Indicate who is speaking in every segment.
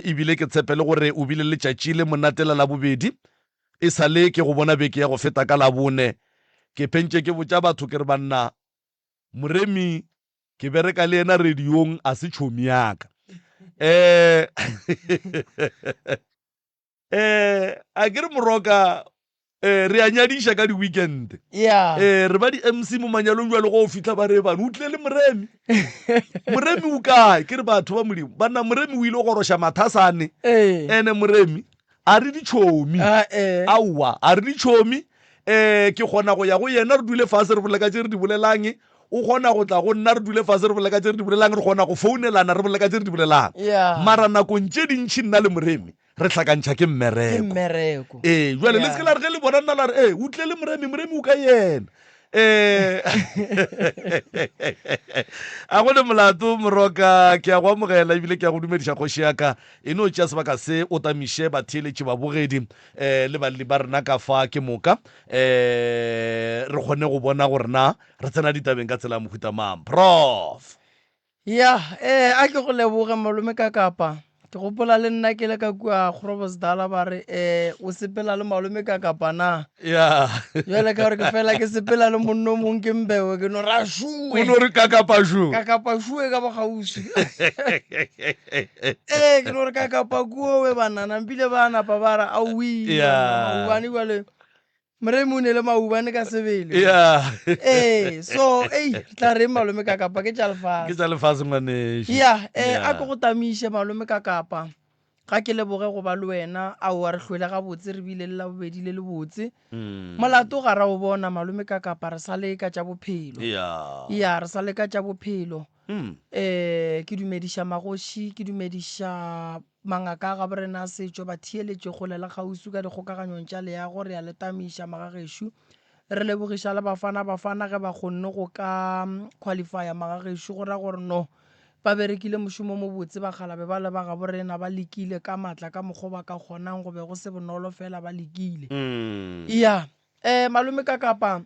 Speaker 1: ebile ke tshepe le gore o bile le letšatši le monate la Labobedi. E sa le ke go bona beke ya go feta ka Labone. Ke phentše ke botša batho ke re banna, Moremi ke bereka le yena radiong a se tšhomi ya ka. Eh eh a ke re moroka eh re a nyadiša ka di-weekend
Speaker 2: yeah
Speaker 1: eh re ba di-mc mo manyalong jalo go o fitlha ba re bane o tlile le moremi moremi o kae ke re batho ba modimo banna moremi o ile go goroša mathasane
Speaker 2: ee
Speaker 1: ene moremi a re ditšhomi
Speaker 2: Ah, eh.
Speaker 1: aowa a re ditšhomi um ke kgona go ya go yena re dule fase re bolela ka tše re di bolelang o kgona go tla go nna re dule fase re bolela ka tše re di bolelang re kgona go founelana re bolela ka tše re di bolelang
Speaker 2: Yeah.
Speaker 1: mara nakong tše dintšhi nna le moremi re hlakantšha ke
Speaker 2: Ke
Speaker 1: mmereko
Speaker 2: mmereko.
Speaker 1: ee jale le
Speaker 2: Yeah.
Speaker 1: se ke la re ge le bona nna la re ee o tlile le moremi moremi o ka yena um a go le molato moroka ke a go amogela ebile ke a go dumediša kgoši ya ka e no tšea sebaka se o tamiše batheeletši babogedi um le balli ba rena ka fa ke moka um re kgone go bona gore na re tsena ditabeng ka tsela ya mohuta mang prof
Speaker 2: Ya, ee, a ke go leboge malome ka kapa. Ke gopola le nna ke le ka kua Groblersdal ba re eh o sepela le malome ka kapa na.
Speaker 1: Ya.
Speaker 2: Jwale ka gore ke fela ke sepela le monno mong ke mbewe ke no ra šuwe.
Speaker 1: O no re ka kapa šu.
Speaker 2: Ka kapa šuwe ka bokgauswi. Ee, ke no re ka kapa kuowe banana mpile ba napa ba re aowi.
Speaker 1: Ya.
Speaker 2: Maobane jwale Moremi o ne le maubane ka sebele.
Speaker 1: Yeah.
Speaker 2: Ee, so ei re tla reng malome ka kapa ke tša
Speaker 1: Ke
Speaker 2: lefase.
Speaker 1: tša lefase ngwanešu.
Speaker 2: Ya, eh a
Speaker 1: Yeah.
Speaker 2: ke go tamiše malome ka kapa. Ga ke leboge go ba le wena, aowa re hlwele gabotse re bile le labobedi le lebotse.
Speaker 1: Mm.
Speaker 2: Molato ga ra o bona malome ka kapa re sa le ka tša bophelo.
Speaker 1: Yeah.
Speaker 2: Ya, re sa le ka tša bophelo.
Speaker 1: Mm.
Speaker 2: Eh ke dumediša magoši, ke dumediša Mangaka a gaborena a setšo, batheeletši kgole le kgauswi ka dikgokaganyong tša leago, re a le tamiša magagešo. Re lebogiša le Bafana Bafana ge ba kgonne go ka qualifya magagešo, go ra gore no ba berekile mošomo o mobotse bakgalabe bale ba gaborena ba lekile ka matla ka mokgo ba ka kgonang go be go se bonolo fela ba lekile. Ya, eh malome Kakapa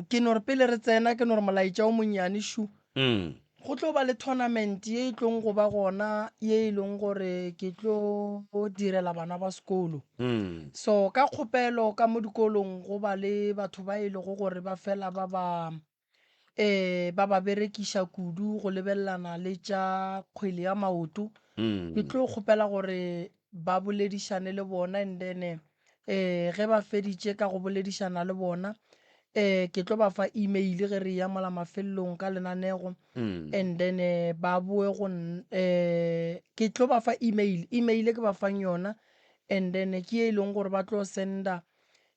Speaker 2: Ke no re pele re tsena, ke no re molaetša o monnyane šu.
Speaker 1: Mm.
Speaker 2: Go tlo ba le tournament ye e tlong go ba gona ye e leng gore ke tlo direla bana ba sekolo.
Speaker 1: Mm.
Speaker 2: So ka kgopelo ka mo dikolong go ba le batho ba e lego gore ba fela ba ba eh ba ba berekiša kudu go lebelelana le tša kgwele ya maoto.
Speaker 1: Mm.
Speaker 2: Ke tlo kgopela gore ba boledišane le bona and then um ge ba feditše ka go boledišana le bona um ke tlo ba fa email ge re ya mola mafelelong ka lenanego
Speaker 1: Mm.
Speaker 2: and then eh, ba boe go um ke tlo ba fa email email e ke ba fang yona and then ke ye e leng gore ba tlo senda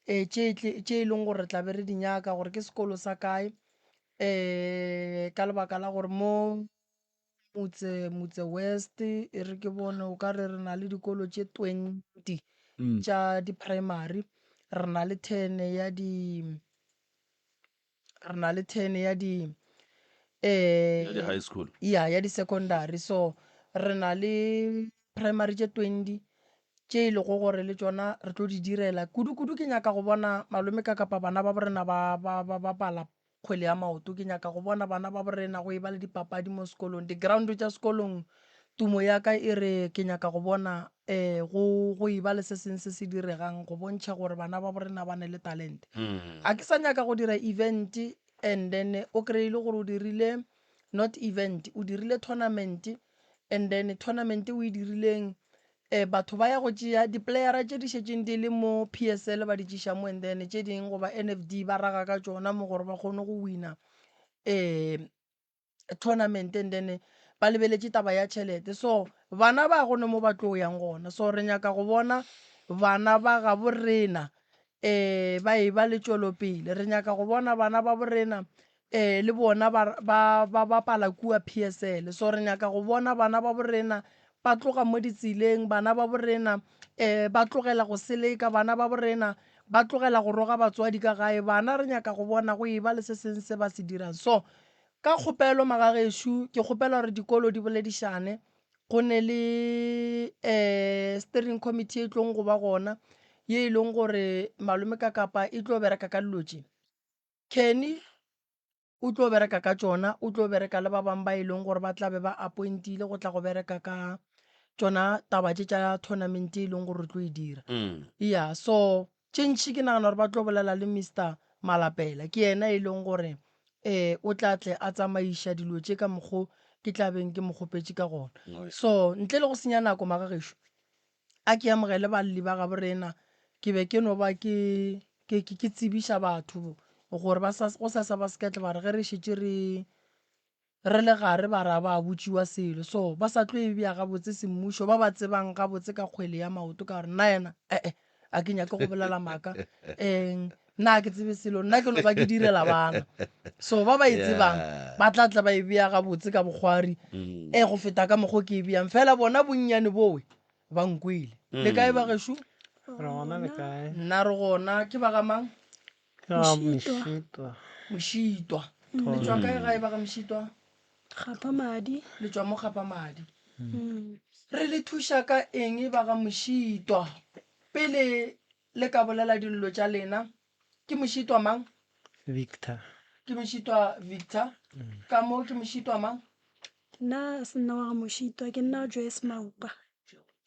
Speaker 2: um tše e leng gore re tla be re di nyaka gore ke sekolo sa kae um ka lebaka la gore mo Motse, Motse West, e re ke bone o ka re re na le dikolo tše 20
Speaker 1: Mm.
Speaker 2: tša di-primary, re na le 10 ya di, re na le 10 ya di, eh,
Speaker 1: Ya di-high school.
Speaker 2: ya, ya di-secondary. So re na le primary tše 20 tše e lego gore le tšona re tlo di direla. Kudu-kudu ke nyaka go bona malome ka kapa bana ba borena ba, ba, ba bapala kgwele ya maoto. Ke nyaka go bona bana ba borena go eba le dipapadi mo sekolong. Di-ground tša sekolong, tumo ya ka e re ke nyaka go bona um go, go eba le se sengwe se se diregang go bontšha gore bana ba borena ba ne le talente. Ga ke sa nyaka go dira event and then o kry-e le gore o dirile not event, o dirile tournament and then tournament o e dirileng um batho ba ya go tšea di-playera tše di šetšeng di le mo P_S_L ba di tšiša mo and then tše dingwe goba N_F_D ba raga ka tšona mo gore ba kgone go wina um tournament and then ba lebeletše taba ya tšhelete. So bana ba gone mo ba tlo yang gona, so re nyaka go bona bana ba gabo rena um ba e ba le tšwelopele, re nyaka go bona bana ba bo rena um le bona ba, ba, ba bapala kua PSL. So re nyaka go bona bana ba borena ba tloga mo ditseleng, bana ba borena um ba tlogela go seleka, bana ba borena ba tlogela go roga batswadi ka gae. Bana re nyaka go bona go eba le se seng se ba se dirang. So ka kgopelo magagešo, ke kgopela gore dikolo di boledišane, go ne le um steering committee e tlong go ba gona ye e leng gore malome ka kapa e tlo bereka ka dilo tše. Kenny o tlo bereka ka tšona, o tlo bereka le ba bangwe ba e leng gore ba tla be ba appointile go tla go bereka ka tšona taba tše tša tournament e leng gore re tlo e dira. Ya, so tše ntši ke nagana gore ba tlo bolela le Mister Malapela, ke yena e leng gore um o tla tle a tsamaiša dilo tše ka mokgo ke tla beng ke mo kgopetše ka gona. So ntle le go senya nako magagešo, a ke amogele balli ba gabo rena, ke be ke no ba ke ke ke tsebiša batho gore ba sa go sasa ba se ka tle ba re ge re šetše re re le gare ba ra ba botšiwa selo so ba sa tlo e bea gabotse semmušo ba ba tsebang gabotse ka kgwele ya maoto ka gore nna yena ee a ke nyake go bolela maaka um nna a ke tsebe selo nna ke no ba ke direla bana so ba ba e tsebang ba tla tla ba e bea gabotse ka bokgwari mm. e go feta ka mokgo ke e beang fela bona bonnyane bowe ba nkwele le kae ba gešo nna re gona ke ba ga mang
Speaker 3: Ke ga Mošitwa.
Speaker 2: Mošitwa. Le tšwa kae gae ba ga Mošitwa?
Speaker 3: Gapa madi.
Speaker 2: Le tšwa mo Gapa madi. Re le thuša ka eng ba ga Mošitwa? Pele le ka bolela dillo tša lena, ke Mošitwa mang?
Speaker 3: Victor.
Speaker 2: Ke Mošitwa Victor. Ka mo ke Mošitwa mang?
Speaker 3: Nna se nna wa ga Mošitwa, ke nna Joyce Maupa.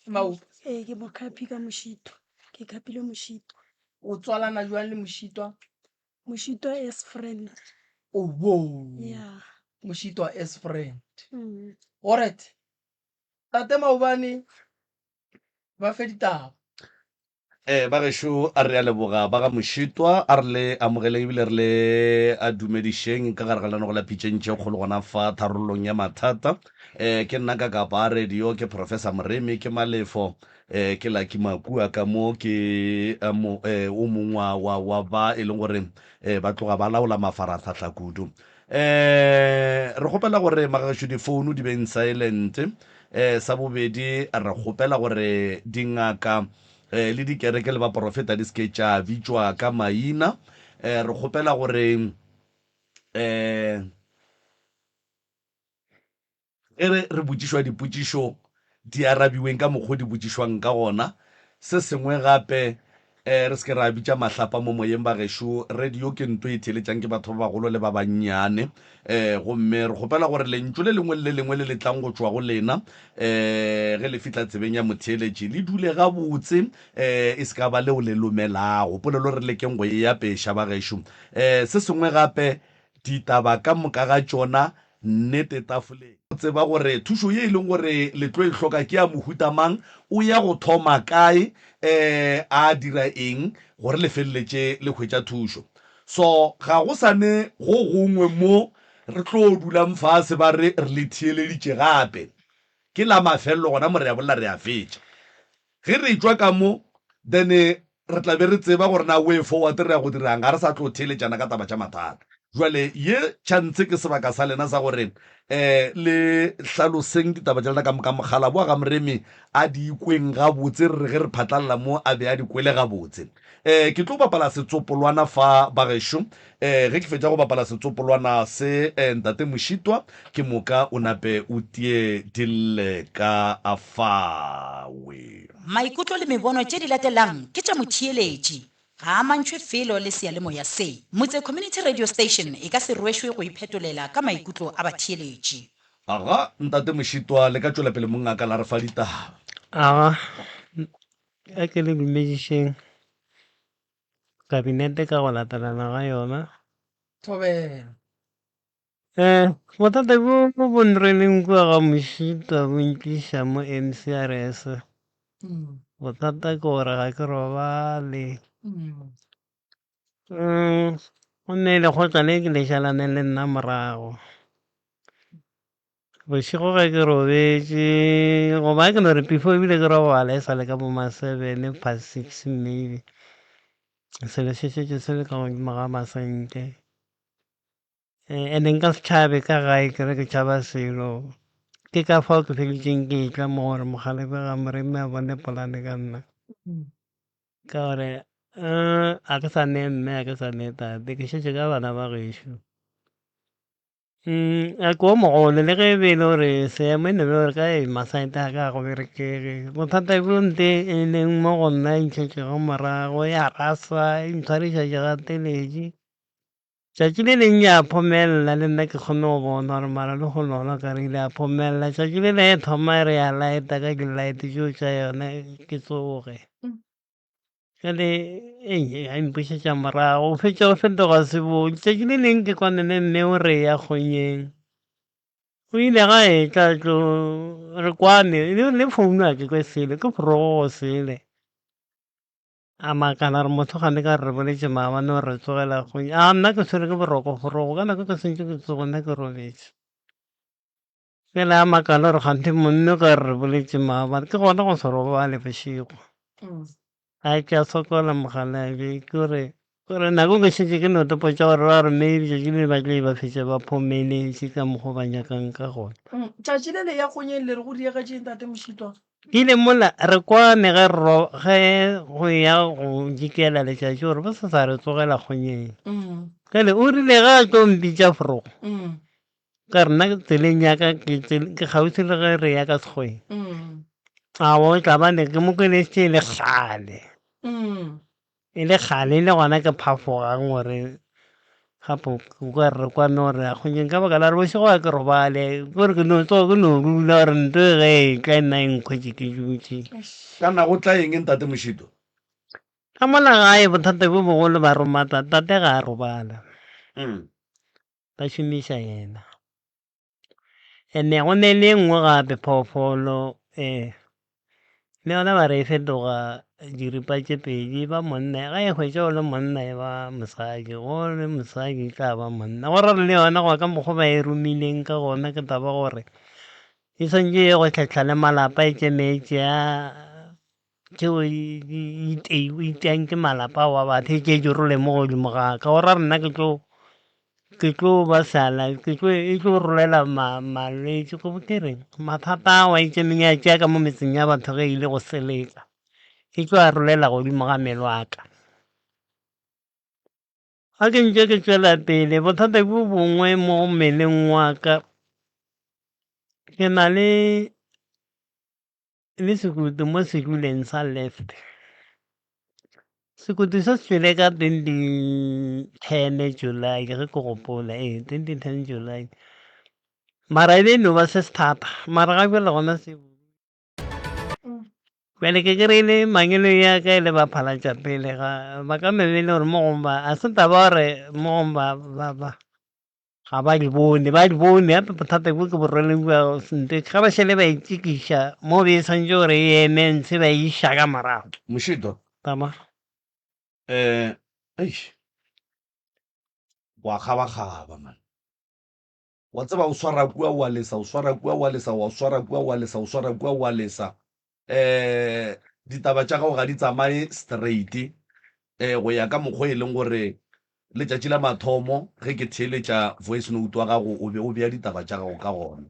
Speaker 2: Maupa.
Speaker 3: Ee, ke mokhapi ka Mošitwa. Ke khapile Mošitwa.
Speaker 2: O tswalana jwang le Mošitwa?
Speaker 3: Mošitwa as friend.
Speaker 2: Owo.
Speaker 3: Yeah.
Speaker 2: Mošitwa as friend. Mm. Alright. Tate Maobane ba fe ditaba.
Speaker 1: Eh, ba gešo a re a leboga ba ga Mošitwa a re le amogeleng ebile re le a dumedišeng ka gare ga lenanego la pitšeng tše kgolo gona fa tharollong ya mathata. Eh, ke nna ka kapa a radio ke Professor Moremi ke Malefo Eh, ke Lucky Makua ka mo ke eh, mo, eh, o mongwe wa, wa, wa ba e leng gore eh, ba tloga ba laola mafarahlahla kudu. Eh, re kgopela gore magagešo difounu di beng silent. Eh, sa bobedi re kgopela gore dingaka eh, le dikereke le baporofeta di se ke tša bitšwa ka maina. Eh, re kgopela gore eh, Ge re re botšišwa dipotšišo, di arabiweng ka mokgwa o di botšišwang ka gona. Se sengwe gape, re se ke ra bitša mahlapa mo moyeng bagešo. Radio ke nto e theeletšang ke batho ba bagolo le ba bannyane. Gomme re kgopela gore lentšu le lengwe le le lengwe le le tlang go tšwa go lena, ge le fihla tsebeng ya motheeletši, le dule gabotse, e se ka ba leo le lomelago. Polelo re lekeng go e apeša bagešo. Se sengwe gape, ditaba ka moka ga tšona Nnete tafoleng. Go tseba gore thušo ye e leng gore le tlo e hloka ke ya mohuta mang, o ya go thoma kae, a dira eng gore le feleletše le hwetša thušo. So ga go sa ne go gongwe mo re tlo dulang fase ba re re le theeleditše gape. Ke la mafelelo gona mo re a bolela re a fetša. Ge re etšwa ka mo then re tla be re tseba gore na way forward re ya go dirang, ga re sa tlo theeletšana ka taba tša mathata. Jwale ye chance ke sebaka sa lena sa gore le hlaloseng ditaba tša lena ka moka. Mokgalabo wa ga Moremi a di ikweng gabotse, re re ge re phatlalla mo a be a di kwele gabotse. Ke tlo bapala setsopolwana fa bagešo. Ge ke fetša go bapala setsopolwana se, Ntate Mošitwa, ke moka o nape o tie di lle ka fawe.
Speaker 4: Maikutlo le mebono tše di latelang ke tša motheeletši. Ga a amantšhwe felo le seyalemoya se. Motse Community Radio Station e ka se rwešwe go iphetolela ka maikutlo a batheeletši.
Speaker 1: Aga, Ntate Mošitwa, le ka tšwela pele mongaka la re fa ditaba.
Speaker 3: Aga, a ke le dumedišeng Kabinete ka go latelana ga yona.
Speaker 2: Thobela.
Speaker 3: Eh, bothata bjo bo nreleng kua ga Mošita bo ntliša mo MCRS. Bothata ke gore ga ke robale. Mm, gomme lekgotla le ke le šalane le nna morago. Bošego ge ke robetše, goba ke no re before ebile ke robala e sa le ka bo ma seven past six maybe, selo se šetše se le ka godimo ga masenke. And-e nka se tšhabe ka gae ke re ke tšhaba selo, ke ka fao ke feditšeng ke etla mo gore mokgalabje ga Moremi a bone polane ka nna. Ka gore ga ke sa ne mme, ga ke sa ne tate, ke šetše ka bana ba gešo. A ke o mogolo le ge e be e le gore seemo e no be gore kae masaete a ka ga go berekege. Bothata bjo nte e leng mo go nna e ntšhetšego morago ya rasa e ntshwariša ke gateletše. Tšatši le leng ya phomelela le nna ke kgone go bona gore mara le go lona ka re ile ya phomelela. Tšatši le le e thoma e re ya lighta ka di-light tšeo tša yona ke tsoge. Jale ei a mpušetša morago o fetša o fetoga sebong. Tšatši le leng ke kwane le mme o re ya kgonyeng. O ile ga etla tlo re kwane le founu a ke kwe selo ke forogo sele. A makala gore motho gane ka re re boletše maabane gore re tsogela go a nna ke tshwere ke boroko forogo ka nako ke sentše ke tsogo nna ke robetše. Fela a makala gore kganthe monno ka re re boletše maabane ke gona go se robale bošego. A ke a sokola mokgalabje ke gore gore nako ke šetše ke no topotša gore ba re maybe tšatši le ba tle ba fetše ba phomeletše ka mokgwa ba nyakang ka gona.
Speaker 2: Tšatši le le ya kgonyeng le re go diegetšeng tate Mošitwa?
Speaker 3: Ke ile mola re kwane ge ro ge go ya go dikela letšatši gore bo se sa re tsogela kgonyeng. Jale o rile ge a tlo mpitša forogo ka re nna tseleng ya ka ke kgauswi le ge re ya ka sekgweng. Aowa o tla ba ne ke mo kwele e le kgale. E le kgale e le gona ke phafogang gore gape o ka re kwane gore a kgonyeng ka baka la gore bošego ga ke robale kore ke no tsoga ke no dula gore nto e ge e tla nna e nkhwetše ke dutše.
Speaker 1: Kana go tla eng ntate Mošito?
Speaker 3: Ka mola gae bothata bjo bogolo ba roma tate ga a robala. Ba šomiša yena. Ene go ne le e nngwe gape phoofolo le yona ba re e fetoga diripa tše pedi e ba monna, ge e hwetša o le monna e ba mosadi, ge o le mosadi e tla ba monna. Go ra gore le yona go ya ka mokgwa o ba e romileng ka gona ke taba gore e swanetše e ye go hlahla le malapa e tšeme e tšea tšeo di iteang ke malapa ao a batho e tšee di role mo godimo ga ka. Go ra gore nna ke tlo ke tlo ba sala ke tlo e tlo rolela malwetši goba ke reng mathata ao a itšeng ya tšea ka mo metseng ya batho ge e ile go seleka e tlo a rolela godimo ga mmele wa ka. Ga ke ntše ke tšwela pele bothata bjo bongwe mo mmeleng wa ka ke na le le sekutu mo seduleng sa left. Sekutu se se tšwele ka 2010 July ge ke gopola, ee 2010 July. Mara e be e no ba se se thata, mara ga bjale gona se bjale ke kry-ile mangwele ya ka e le ba phalatša pele ga ba ka no be e le gore mo gongwe ba a se taba gore mo gongwe ba ba ba Ga ba di bone, ba di bone gape bothata bjo ke bo rweleng bja sente ga ba šele ba itsekiša mo be e swantše gore e eme ntshe ba e iša ka morago.
Speaker 1: Mošito.
Speaker 3: Tama.
Speaker 1: Eh, eish. Wa kgabakgaba man. Wa tseba o swara kua wa lesa, o swara kua wa lesa, wa swara kua wa lesa, o swara kua wa lesa. Eh, ditaba tša gago ga di tsamaye straight. Eh, go ya ka mokgwa e leng gore Letšatši la mathomo ge ke theeletša voice note wa gago o be o bea ditaba tša gago ka gona.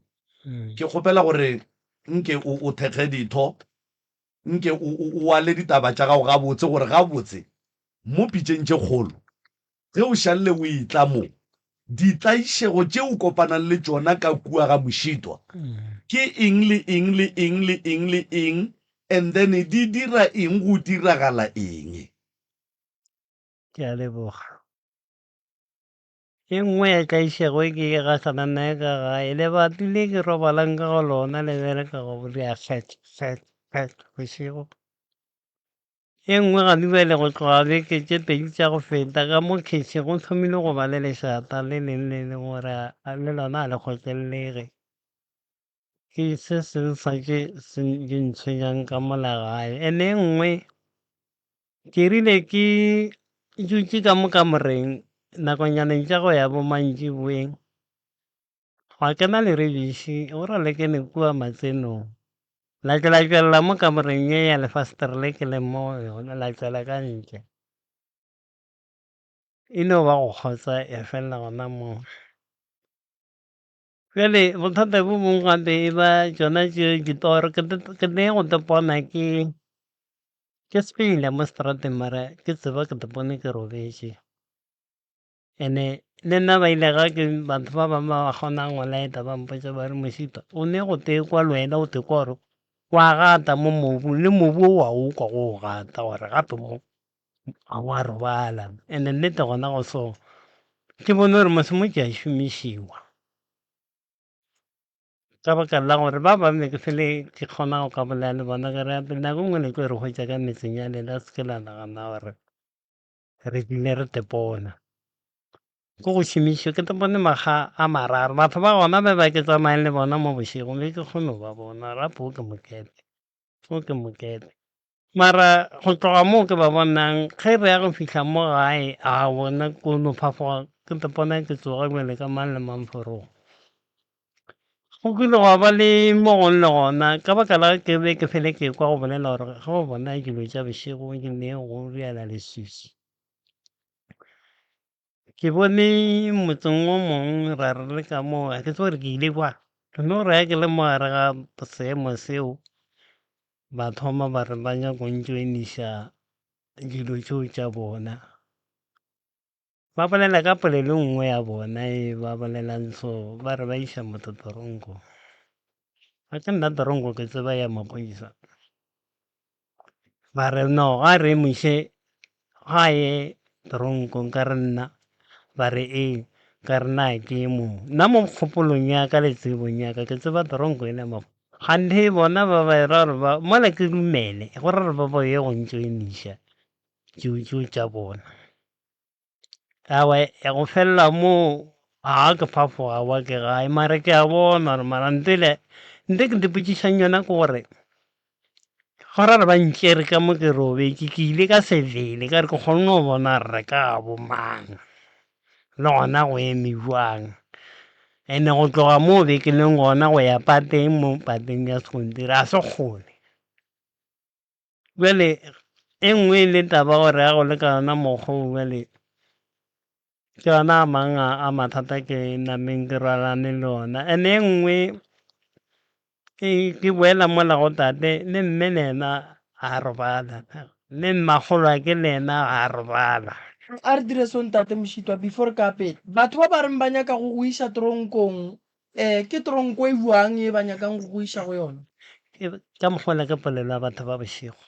Speaker 1: Ke kgopela gore nke o o thekge ditho, nke o o o ale ditaba tša gago gabotse gore gabotse mo pitšeng tše kgolo ge o šalle o etla mo, ditlaišego tše o kopanang le tšona ka kua ga mošitwa ke eng le eng le eng le eng le eng and then di dira eng go diragala eng.
Speaker 3: Ke a leboga. E nngwe ya tlaišego e ke e gahlanang nayo ka gae, lebati le ke robalang ka go lona le bereka go dira kget, kget, kget bošego. E nngwe ga bjale go tloga beke tše pedi tša go feta ka mo khitšhi go thomile go ba le lešata le leng le leng gore le lona ga le kgotlelelege. Ke se seng sa tše se di ntshwenyang ka mola gae. Ene e nngwe ke rile ke dutše ka mo kamoreng nakonyaneng tša go ya bo mantšiboeng, gwa kena leribiši go ra le kene kua matsenong. La tle la tšwelela mo kamoreng ye ya lefastere le ke leng mo go yona, la tšwela ka ntle. E no ba go kgotsa ya felela gona moo. Bjale bothata bo bongwe gape e ba tšona tše ditoro ke ne go tepona ke ke sepela mo seterateng mara ke tseba ke tepone ke robetše. And-e le nna ba ile ga ke batho ba bangwe ba ba kgonang go laeta ba mpotša ba re Mošito o ne go tekwa le wena o tekwa gore wa gata mo mobung le mobu o wa o kwa go o gata gore gape mo ga wa robala. And-e nnete gona go so. Ke bone gore mose mo ke a šomišiwa ka baka la gore ba bangwe be ke fele ke kgona go ka bolela le bona ke re nako nngwe le tlo re hwetša ka metseng ya lena se ke la nagana gore re tlile re tepona. Ke go šomišwa ke tepone makga a mararo batho ba gona ba ba ke tsamayang le bona mo bošego be ke kgone go ba bona gape o ke mokete o ke mokete. Mara go tloga moo ke ba bonang ge re ya go fihla mo gae a bona ko no phafoga ke tepona ke tsoga bjale ka mang le mang forogo. Go kile gwa ba le mo gong le gona ka baka la ke be ke fele ke kwa go bolela gore ge o bona dilo tša bošego di ne go riala leswiswi. Ke bone motseng o mongwe ra re le ka moo ga ke tsebe gore ke ile kwa no re ke le mo gare ga seemo seo ba thoma ba re ba nyaka go ntšoeniša dilo tšeo tša bona. Ba bolela ka polelo e nngwe ya bona e ba bolelang so ba re ba iša motho toronkong. Ga ke nna toronko ke tseba ya maphodisa. Ba re no ga re mo iše ga ye toronkong ka re nna ba re ee ka re na ke mo nna mo kgopolong ya ka le tsebong ya ka ke tseba toronko e le ya kganthe bona ba ba era gore ba mola ke dumele gore re ba ba ye go ntšoeniša tšeo tšeo tša bona. Aowa ya go felela moo ga ke phafoga wa ke gae mara ke a bona gore mara ntele nte ke ipotšišang yona ke gore go ra re ba ntšere ka mo ke robetše ke ile ka sebele ka re ke kgonne go bona gore re ka bo mang le gona go eme bjang. And-e go tloga mo be ke leng gona go ya pateng mo pateng ya sekontiri ga se kgole. Bjale e nngwe e le taba gore ya go le ka yona mokgwa o bjale ke yona a mang a mathata ke nameng ke rwalane le ona. And e nngwe ke boela mola go tate le mme le yena a robala, le mmakgolwake le yena a robala.
Speaker 2: A re dire so ntate Mošitwa before re ka ya pele. Batho ba ba reng ba nyaka go go iša tronkong Eh, ke tronko e bjang ye ba nyakang go go iša go yona?
Speaker 3: Ke ka mokgwa ke polelo ya batho ba bošego.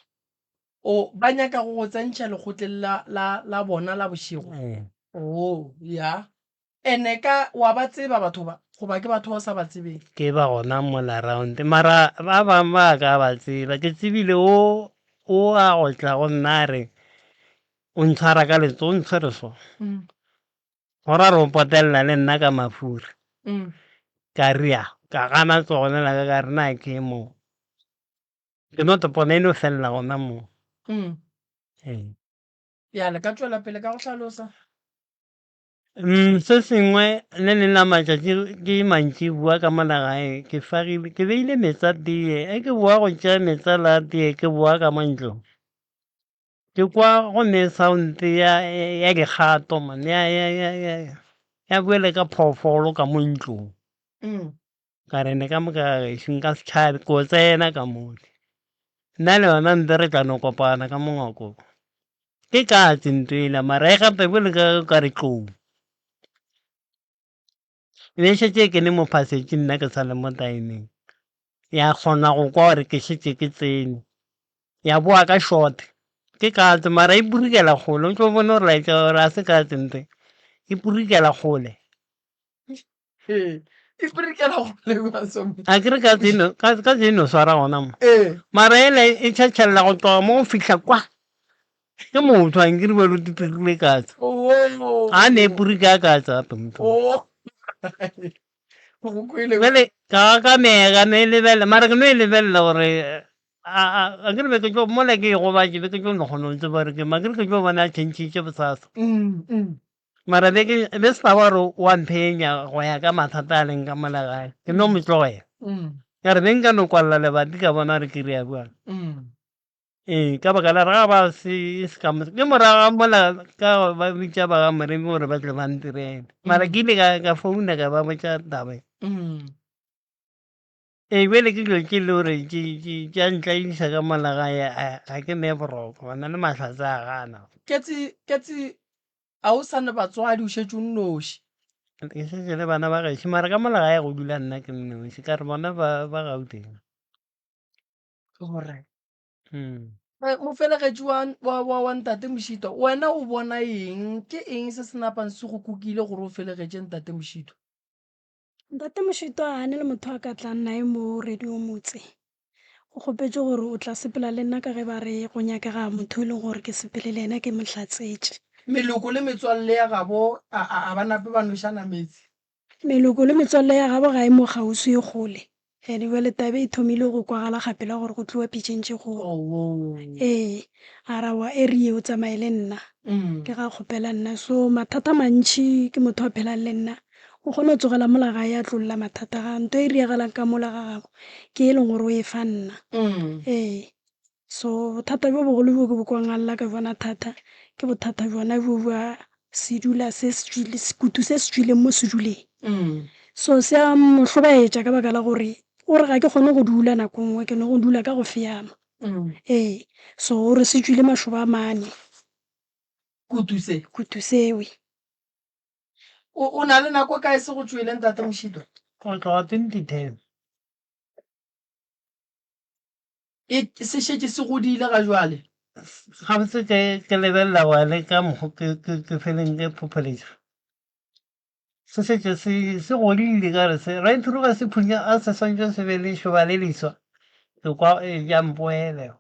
Speaker 2: O, ba nyaka go go tsentšha lekgotleng la, la, la bona la bošego?
Speaker 3: Ee.
Speaker 2: Oh, ya. Ene ka, wa ba tseba batho ba, goba ke batho ba o sa ba tsebeng?
Speaker 3: Ke ba gona mola round, mara ba bangwe ba ka ba tseba. Ke tsebile o, o a go tla go nna a re, o ntshwara ka letsogo, o ntshwere so.
Speaker 2: Mm.
Speaker 3: Go ra re o potelela le nna ka mafura. Ka ria, ka gana tsogo lela ka ka re na ke mo. Ke no topona e no felela gona mo. Ee.
Speaker 2: Ya, le ka tšwela pele ka go hlalosa.
Speaker 3: Se sengwe le leng la matšatši ke mantšiboa ka mola gae ke fagile ke beile meetse a teye ge ke boa go tšea meetse a la teye ke boa ka mo ntlong. Ke kwa go ne sound ya ya dikgato man ya ya ya ya ya boele ka phoofolo ka mo ntlong. Ka re ne ka mo ka gešo nka se tšhabe ko tsena ka mole. Nna le yona nte re tla no kopana ka mo ngwakong. Ke katse ntho ela mara e gape bjalo ka ka re tlou. E be e šetše e kene mo passage nna ke sa le mo timing. Ya kgona go kwa gore ke šetše ke tsene. Ya boa ka short. Ke katse mara e purikela kgole o tlo bone gore laetša gore ga se katse nte. E purikela kgole.
Speaker 2: Ee, e purikela kgole masome.
Speaker 3: A ke re katse e no katse e no swara gona mo.
Speaker 2: Ee.
Speaker 3: Mara ela e tšhatšhelela go tloga mo go fihla kwa. Ke motho a nkere ba lo katse.
Speaker 2: Oh.
Speaker 3: A ne e purika katse gape motho.
Speaker 2: Oh. Go kwele.
Speaker 3: Bjale ka ka mega no e lebelela mara ke no e lebelela gore a ke re be ke tlo mola ke e gobatše be ke tlo no kgona go tseba gore ke mang ke re ke tlo bona a tšhentšhitše bosasa. Mara be ke be se taba gore o a mphenya go ya ka mathata a leng ka mola gae ke no mo tlogela. Ka re be nka no kwalela lebati ka bona gore ke rea bjang. Ee, ka baka la ga ba se se ka mo ke morago ga mola ka ba bitša ba ga Moremi gore ba tle ba ntirele. Mara ke ile ka ka founa ka ba botša taba e. Ee, bjale ke dilo tše e le gore tša ntlaiša ka mola gae ga ke ne boroko gona le mahlatse a gana.
Speaker 2: Ketsi, Ketsi, a o sa ne batswadi o šetše o nnoši?
Speaker 3: Ke šetše le bana ba gešo mara ka mola gae go dula nna ke nnoši ka re bona ba ba Gauteng.
Speaker 2: Alright. Eh, Mofelegetši wa, wa, wa, wa Ntate Mošito, wena o bona eng? Ke eng se se napang se go kukile gore o felegetše Ntate Mošito?
Speaker 5: Ntate Mošito a ne le motho a ka tlang nae mo Radio Motse. O kgopetše gore o tla sepela le nna ka ge ba re go nyakega motho e leng gore ke sepele le yena ke mo hlatsetše.
Speaker 2: Meloko le metswalle ya gabo a, a, a ba nape ba nwešana meetse?
Speaker 5: Meloko le metswalle ya gabo ga e mo kgauswi e kgole. Ene bjale tabe e thomile go kwagala kgapela gore go tliwa pitšeng tše kgolo. Ee, a re aowa e re ye o tsamaye le nna. Ke ga kgopela nna. So mathata a mantši ke motho a phelang le nna. O kgona go tsogela mola gae a tlo lla mathata ga nto e riagalang ka mola ga gabo ke e leng gore o e fa nna. Ee, so bothata bjo bogolo bjo ke bo kwang a lla ka bjona thata ke bothata bjona bjo bja sedula se se tšwile, sekutu se se tšwileng mo seduleng. So se a mo hlobaetša ka baka la gore o re ga ke kgone go dula nako nngwe, ke no go dula ka go feama. Ee, so o re se tšwile mašoba a mane.
Speaker 2: Kutu se?
Speaker 5: Kutu sewe.
Speaker 2: O, o na le nako kae se go tšwele, Ntate Mošito?
Speaker 3: Go tloga 2010.
Speaker 2: E, se šetše se godile ga jwale.
Speaker 3: Gabotse ke, ke lebelela wa le ka mokgo ke, ke, ke feleng ke phopholetša. Se šetše se, se godile ka re se, right through ga se phunya, a se swantše se be le šoba le leswa. Ke kwa e ja mpoele.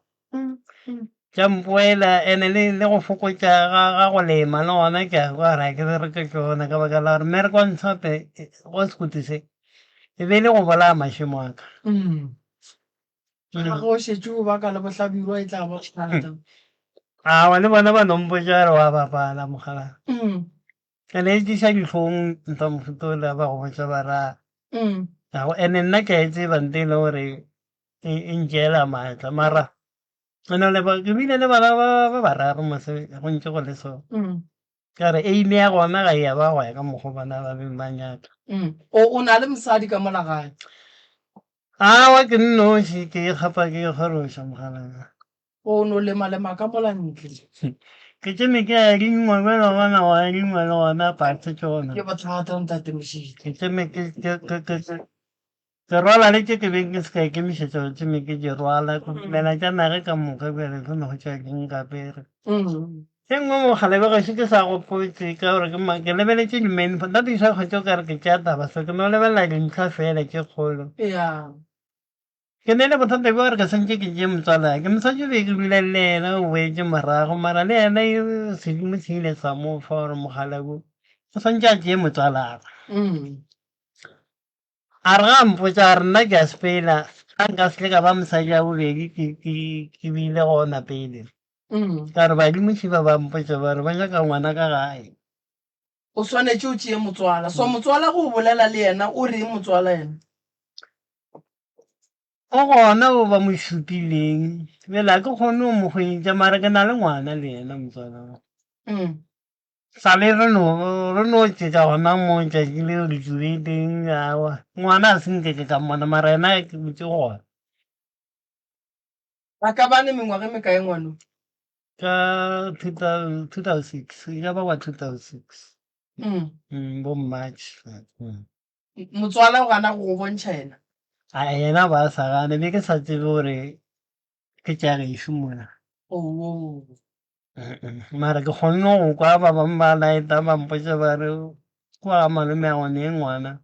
Speaker 3: Tša mpoela ene le, le go fokotša ga, ga go lema le gona ke a kwa gore ga ke bereke tšona ka baka la gore mmereko wa ntshape go sekutu se e be e le go bolaya mašemo a ka.
Speaker 2: Ga ge o šetše o baka le bohlabirwa e tla ba bothata.
Speaker 3: Aowa le bona ba no mpotša gore wa bapala mokgalabje. Ene e tliša dihlong ntwa mohuta ola ba go botša ba ra. Ene nna ke a e tseba nte e le gore e e ntšeela maatla mara ene le ke bile le bana ba ba bararo mose go ntše go le so. Ka re aim ya gona ga e ya ba go ya ka mokgo bana ba beng ba nyaka.
Speaker 2: O o na le mosadi ka mola gae?
Speaker 3: Aowa ke nnoši ke ikgapa ke ikgoroša mogala.
Speaker 2: O no lema lema ka mola ntle.
Speaker 3: Ke tšeme ke adingwa bjale wa bona go adingwa le gona patse tšona.
Speaker 2: Ke bothata ntate Mošidi.
Speaker 3: Ke tšeme ke ke ke ke ke rwala le tše ke beng ke se ka ikemišetša go tšeme ke di rwala ke dumela tša nage ka moka bjale ke no hwetša ke nkapere. E nngwe mogala be gešo ke sa gopotse ka gore ke ma ke lebeletše di-main nna di sa kgwetše o ka re ke tšea taba so ke no lebelela dintlha fela tše kgolo.
Speaker 2: Yeah.
Speaker 3: Ke ne le bothata bja gore ke santše ke tšee motswalake. Mosadi o be ke dula le yena o boetše morago mara le yena sedimo se ile sa mo fa gore mogala wo o swantše a tšee motswalagwe. A re ga a mpotša a re nna ke a sepela ga nka se tle ka ba mosadi wa bobedi ke bile gona pele. Ka re badimo šiba ba mpotša ba re ba nyaka ngwana ka gae.
Speaker 2: O swanetše o tšee motswala. So motswala go o bolela le yena o reng motswala yena?
Speaker 3: O gona o ba mo šupileng. Bjale ga ke kgone go mo hwetša mara ke na le ngwana le yena motswala wa. Sa le re no re no tšetša gona mo tšatši leo re tšwile teng aowa ngwana a se nke ke ka mmona mara yena ke botse gona.
Speaker 2: Ba ka ba ne mengwaga e mekae ngwano?
Speaker 3: Ka 2006, e ka ba wa 2006. Mm. Bo March. Mm.
Speaker 2: Motswala o gana go go bontšha yena?
Speaker 3: A yena ba sa gane, be ke sa tsebe gore ke tša gešo mola.
Speaker 2: Oh.
Speaker 3: Mara ke kgonne go kwa ba bangwe ba laeta ba mpotša ba re kwa ga malome a gone ngwana.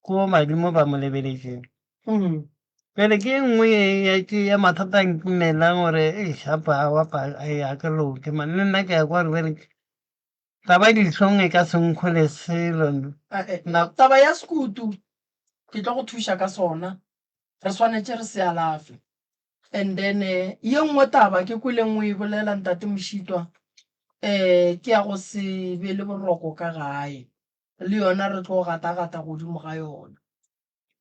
Speaker 3: Ko badimo ba mo lebeletšeng. Bjale ke e nngwe ya ke ya mathata a nkimelang gore eish apa aowa apa ai ga ke loke man le nna ke a kwa gore bjale taba dihlong e ka se nkhole selo.
Speaker 2: Na taba ya sekutu ke tlo go thuša ka sona re swanetše re se alafe and then ye nngwe taba ke kweleng o e bolela ntate Mošitwa um ke ya go se be le boroko ka gae. le yona re tlo gata-gata godimo ga yona.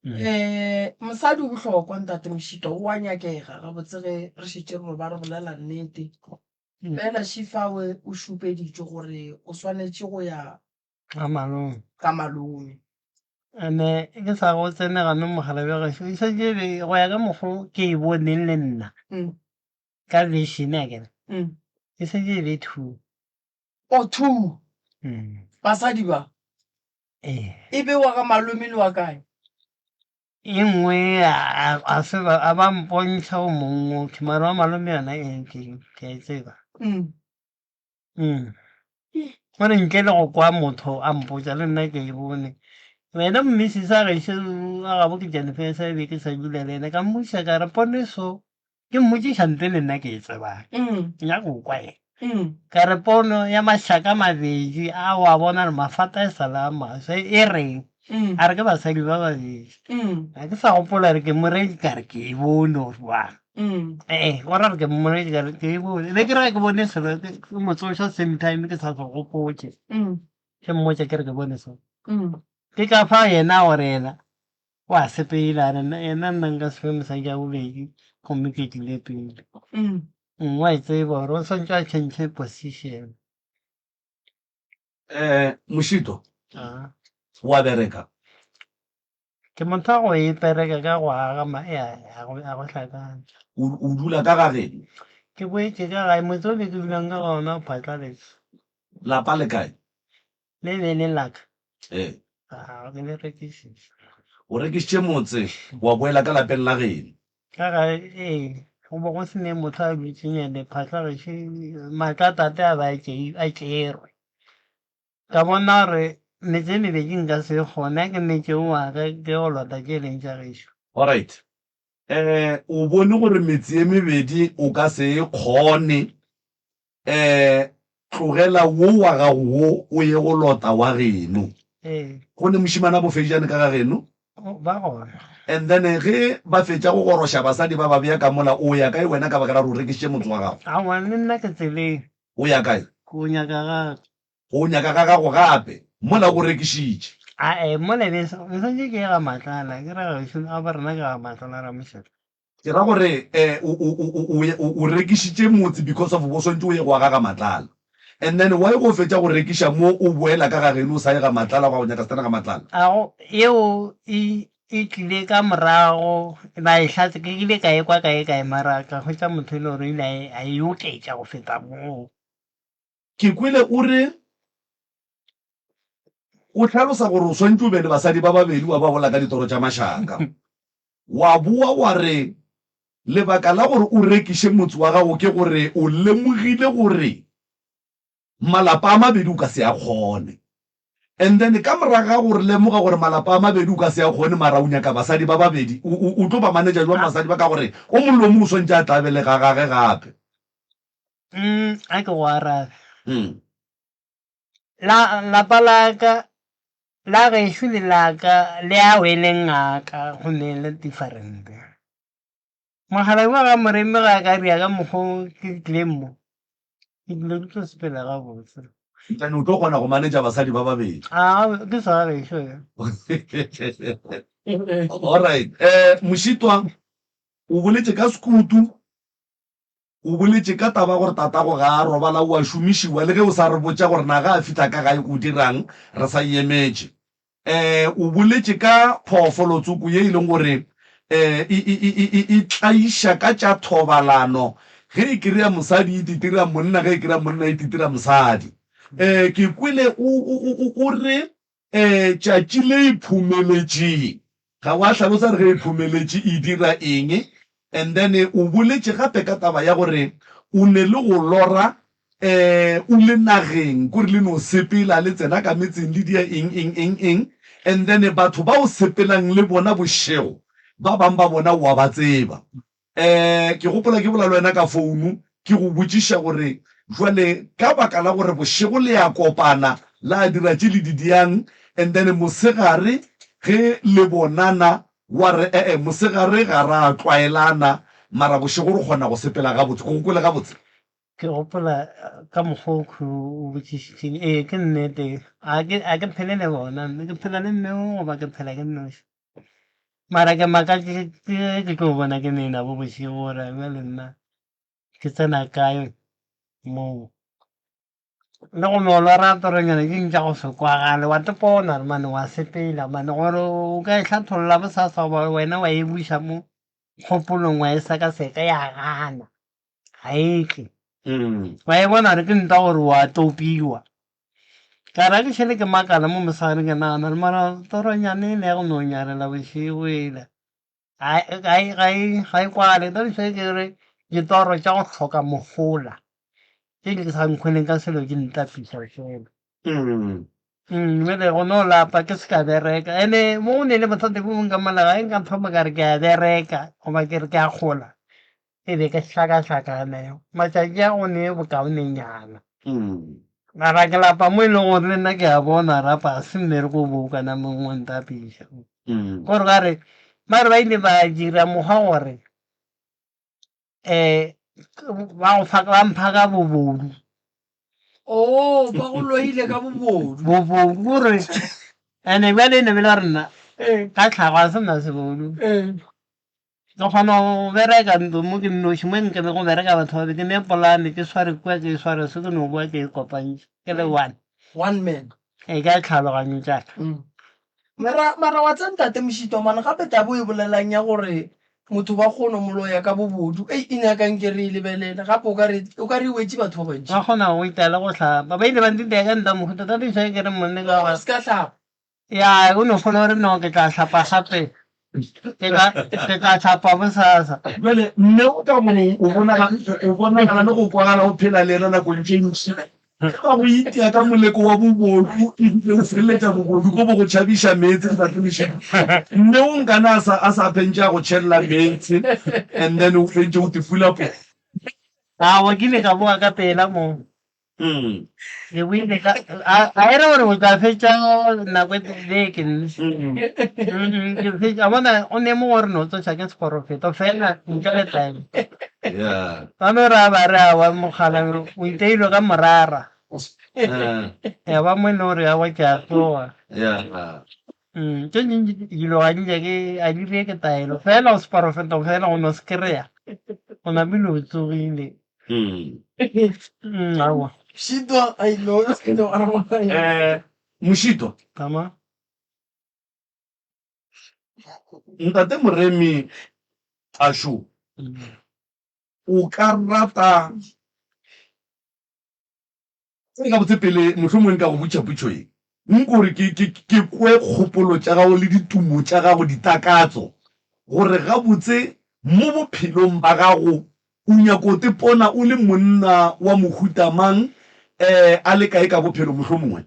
Speaker 2: Um mosadi o bohlokwa ntate Mošito, o a nyakega gabotse ge re šetše re ba re bolela nnete. Fela Šifawe o šupeditšwe gore o swanetše go ya
Speaker 3: Ga malome.
Speaker 2: Ga malome.
Speaker 3: Ene ke sa go tsene gane mogala bja gešo e šetše e be go ya ka mokgo ke e boneng le nna ka vision akere e šetše e be two.
Speaker 2: O two basadi ba
Speaker 3: Ee.
Speaker 2: e be wa ga malome le wa kae?
Speaker 3: E nngwe a se ba a ba mpontšha o mongwe okay mara wa malome yona e ke ke a e tseba. Mm. Gore ntle le go kwa motho a mpotša le nna ke e bone. Wena mmisisi a gešo a gabo ke Jennifer sa be ke sa dula le yena ka mmotšiša ka re pono so ke mmotšiša ntle le nna ke e tsebang. Ke nyaka go kwa yena. Ka re pono ya mašaka a mabedi a o a bona gore mafata e sa le a maswa e reng? A re ke basadi ba babedi. Ga ke sa gopola gore ke mo reetše ka re ke e bone or jwang. Ee, go ra gore ke mo reetše ka re ke e bone. Be ke re ga ke bone selo ke mo tsoša same time ke sa se gopotše. Ke mmotša ke re ke bone so. Ke ka fao yena a gore yena o a sepela a re yena nna nka se fe mosadi ya bobedi gomme ke tlile pele. Mm, wa e tseba gore o swantše a change position.
Speaker 1: Um Mošito,
Speaker 3: Ah.
Speaker 1: wa bereka?
Speaker 3: Ke motho wa go ipereka ka go aga ma ya a go a go hlakane.
Speaker 1: O o dula ka ga geno?
Speaker 3: Ke boetše ka gae motse o be ke dulang ka gona o phatlaletše.
Speaker 1: Lapa le kae?
Speaker 3: Le be le la ka.
Speaker 1: Ee.
Speaker 3: A ke le rekišitše.
Speaker 1: O rekišitše motse wa boela ka lapeng la geno?
Speaker 3: Ka gae, ee. Go be go se ne motho a dutšeng ene phahla gešo maatla a tate a be a tšerwe. Ka bona gore metse e mebedi nka se e kgone, a ke metse o wa ka ke go lota tše e leng tša gešo.
Speaker 1: Alright. Um o bone gore metse e mebedi o ka se e kgone um tlogela wo wa gago wo o ye go lota wa geno.
Speaker 3: Ee.
Speaker 1: Go ne mošemane a bofejane ka ga geno?
Speaker 3: Ba gona.
Speaker 1: And then ge ba fetša go goroša basadi ba ba bea ka mola, o ya kae wena ka baka la gore o rekišitše motse wa gago?
Speaker 3: Aowa, le nna ke tseleng.
Speaker 1: O ya kae?
Speaker 3: Ke o nyaka gape.
Speaker 1: O nyaka ga gago gape, mola o rekišitše.
Speaker 3: Ae, mola e be e sa, e santše ke ye ga Matlala, ke ra gešo, ga ba rena ke ga Matlala Ramošego.
Speaker 1: Ke ra gore o, o, o, o, o, o rekišitše motse because of bo swantše o ye go aga ga Matlala. And then why go fetša go rekiša mo o boela ka ga geno o sa ye ga Matlala go ya go nyaka setena ga Matlala?
Speaker 3: A go, yeo e, e tlile ka morago, ba e hlatse, ke kile ka e kwa kae kae mara ka hwetša motho e le gore o ile a e, a e oketša go feta moo.
Speaker 1: Ke kwele o re o hlalosa gore o swantše o be le basadi ba babedi wa ba bola ka ditoro tša mašaka. Wa boa wa re lebaka la gore o rekiše motse wa gago ke gore o lemogile gore malapa a mabedi o ka se a kgone. And then ka morago ga gore lemoga gore malapa a mabedi o ka se a kgone mara o nyaka basadi ba babedi, o, o, o tlo ba manager jwang basadi ba ka gore o mongwe le o mongwe o swantše a tla be le ga gage gape?
Speaker 3: Mm, a ke go arabe.
Speaker 1: Mm.
Speaker 3: La, lapa la ka la gešo le la ka le a wele ngaka gomme le different. Mogala wa ga Moremi ga a ka ria ka mokgo ke tlileng mo, ke tlile ke tlo sepela gabotse.
Speaker 1: Then o tlo kgona go manager basadi ba babedi.
Speaker 3: A ke sa gešo ya.
Speaker 1: Alright. Eh, Mošitwa, o boletše ka sekutu. O boletše ka taba gore tatago ga a robala o a šomišiwa le ge o sa re botša gore na ga a fihla ka gae o dirang, re sa e emetše. Um o boletše ka phoofolo tsoko ye e leng gore um e, e, e, e, e tlaiša ka tša thobalano, ge e kry-a mosadi e titira monna, ge e kry-a monna e titira mosadi. Um ke kwele o, o, o, o, o re um tšatši le e phumeletšeng, ga wa hlalosa gore ge e phumeletše e dira eng, And then o boletše gape ka taba ya gore o ne le go lora um o le nageng, kore le no sepela le tsena ka metseng le dia eng eng eng eng, and then batho ba o sepelang le bona bošego ba bang ba bona o a ba tseba. Um ke gopola ke bola le wena ka founu ke go botšiša gore jwale ka baka la gore bošego le ya kopana la dira tše le di diang and then mosegare ge le bonana Wa re, E-e, mosegare ga ra tlwaelana, mara bošego re kgona go sepela gabotse. Ke go kwele gabotse?
Speaker 3: Ke gopola ka mokgwa o khwi o botšišitšeng. Ee, ke nnete. Ga ke, ga ke phele le bona. Ke phela le mme o goba ke phela ke nnoši. Mara ke makatše ke ge ke tlo bona ke ne nabo bošego gore bjale nna ke tsena kae moo. Le go no lora toronyana ke tša go se kwagale wa tepona gore mane wa sepela mane gore o ka e hlatholla bosasa goba wena wa e buša mo kgopolong wa e sekaseka ya gana ga e tle. Wa e bona gore ke ntwa gore wa topiwa. Ka ra ke šele ke makala mo mosegare ke nagana gore mara toronyane ele ya go no nyarela bošego ele ga e, ga e, ga e, ga e kwale. That is why ke re ditoro tša go hloka mohola tše di sa nkholeng ka selo di ntapiša fela. Bjale go no lapa ke se ka bereka ene mo go ne le bothata bo bongwe ka mola gae nka thoma ka re ke a bereka goba ke re ke a gola e be ke hlakahlakane matšatši a go ne bokaonenyana. Mara ke lapa mo e leng gore le nna ke a bona rapa ga se mmereko o bo o ka nameng wa ntapiša. Gore ba re ba re ba ile ba dira mokgwa gore um ba go fa ba mpha ka bobodu.
Speaker 2: Oh, ba go loile ka bobodu.
Speaker 3: Bobodu gore ene bjale e ne be le gore nna ka tlhago ga se nna sebodu. Ke kgona go bereka ntlo mo ke nnoši mo nke be go bereka batho ba ke ne polane ke sware kua ke sware se ke no boa ke e kopantšhe ke le one.
Speaker 2: One man.
Speaker 3: E ka tlhaloganyo tša ka.
Speaker 2: Mara mara wa tsa ntate Mošito mane gape taba o e bolelang ya gore motho ba kgono mo loya ka bobodu ei e nyaka nke re e lebelele gape o ka re o ka re e wetše batho ba bantši.
Speaker 3: Ba kgona go ita le go hlapa. Ba ile ba ntitea ka nta mohuta that is why ke re monne ka
Speaker 2: gore. Se ka hlapa.
Speaker 3: Ya o no kgona gore no ke tla hlapa gape ke tla ke tla hlapa bosasa.
Speaker 1: Bjale mme o ka mo o bonagala o bonagala le go kwagala o phela le yena nakong tše ntši. Ge ba go itia ka moleko wa bobodu ebile o feleletša bobodu bo bo go tšhabiša meetse ntate Mošito. Mme o nkane a sa a sa fentše a go tšhelela meetse and then o fentše o te fula po.
Speaker 3: Aowa ke ile ka boa ka pela mo. Ke boile ka a a e re gore o tla fetša nako e beke nne. Ke fetša a bona o ne mo gore no tsoša ke seporofeto fela ntle le taelo.
Speaker 1: Yeah.
Speaker 3: Ba no ra ba re aowa mogala o iteilwe ka morara. Ya ba mo e le gore aowa ke a tsoga.
Speaker 1: Yeah.
Speaker 3: Tše dintši dilo ga di nyake ga di reke taelo fela o seporofeto fela o no se kry-a o namile o tsogile. Aowa.
Speaker 2: Mošito I know no araba.
Speaker 1: Eh, Mošito.
Speaker 3: Tama.
Speaker 1: Ntate Moremi Ashu, o ka rata Tsebe gabotse pele mohlomongwe nka go botša potšo ye, nko gore ke, ke, ke kwe kgopolo tša gago le ditumo tša gago, ditakatso, gore gabotse mo bophelong ba gago o nyako tepona o le monna wa mohuta mang, eh, a le kae ka bophelo mohlomongwe.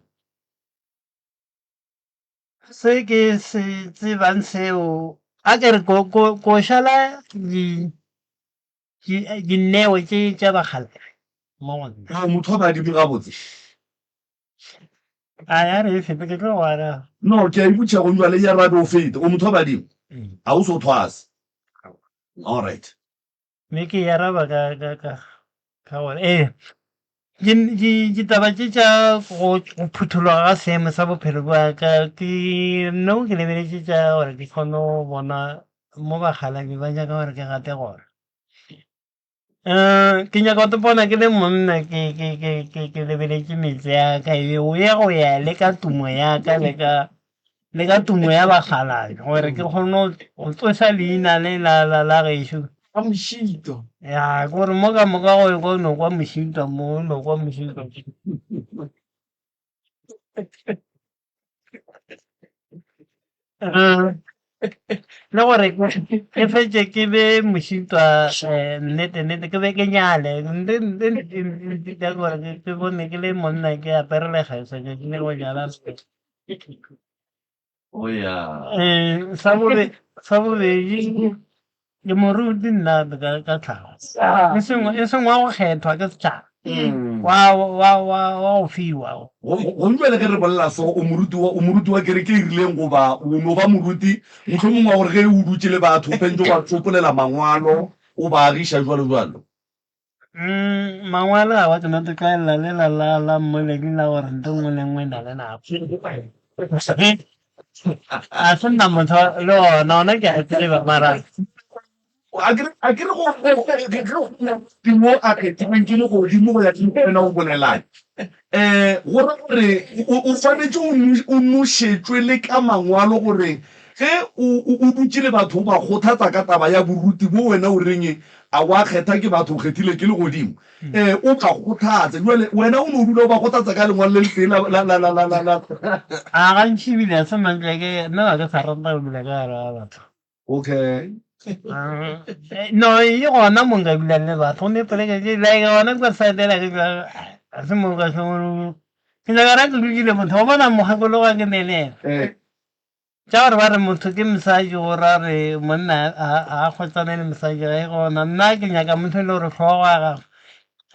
Speaker 3: Se ke se tsebang seo, a ke re ko, ko, ko šala di, Dineo tše tša bakgalabje mo go nna.
Speaker 1: O motho wa badimo gabotse.
Speaker 3: A ya re e fete ke tlo go araba.
Speaker 1: No, ke a e botšiša go jwale e arabe o fete. O motho wa badimo? A o so thwase? All right.
Speaker 3: Mme ke e araba ka ka ka ka gore ee ditaba tše tša go phuthologa ga seemo sa bophelo bja ka ke no ke lebeletše tša gore ke kgone go bona mo bakgalabje ba nyaka gore ke gate gona. Um ke nyaka go topona ke le monna ke ke ke ke ke lebeletše metse ya ka e o ye go ya le ka tumo ya ka le ka le ka tumo ya bakgalabje gore ke kgone go tsoša leina le la la la gešo.
Speaker 2: Ka mošito.
Speaker 3: Ya ke gore mo ka moka go go no kwa mošito mo no kwa mošito. Le gore ke fetše ke be mošitwa nnete nnete ke be ke nyale gore ke bone ke le monna ke apere lekgeswa ke tlile go nyala.
Speaker 1: Oh yeah.
Speaker 3: Sa bobedi Ke moruti nna ka, ka tlhago. E seng, e seng wa go kgethwa ke setšhaba. Wa, wa, wa, wa go fiwa.
Speaker 1: Go, go bjale ge re bolela so, o moruti wa, o moruti wa kereke e rileng goba o no ba moruti mohlomongwe wa gore ge o dutše le batho o fentše o ba tsopolela mangwalo, o ba agiša jwalo jwalo.
Speaker 3: Mangwalo a wa ke no te tlwaelela lela la la mmoledi la gore nto nngwe le nngwe e na le nako. A se nna motho le ona ona ke a tseba mara
Speaker 1: A ke re a ke re go ge go mo a kgethilweng ke legodimo go ya ke wena o bolelang. Um go ra gore o swanetše o nošetšwe le ka mangwalo gore. Ge o, o, o dutše le batho o ba kgothatsa ka taba ya boruti bo wena o reng a wa kgetha ke batho o kgethile ke legodimo, um o ba kgothatse. Jwale wena o no dula o ba kgothatsa ka lengwalo le letee la, la, la, la, la, la, la.
Speaker 3: A gantši ebile a se mang ke, nna ga ke sa rata go dula ka gare ga batho.
Speaker 1: Okay.
Speaker 3: No, e gona mo nka dulang le batho, gomme poleke ke like gona kua side ela ke tšwa, ga se mo ka se ke nyaka ra ke dutše le motho, wa bona mokgekolo wa ke ne le yena.
Speaker 1: Eh.
Speaker 3: Tša gore ba re motho ke mosadi go ra re monna a kgotsane le mosadi ga e gona. Nna ke nyaka motho e le gore hlogo ya gagwe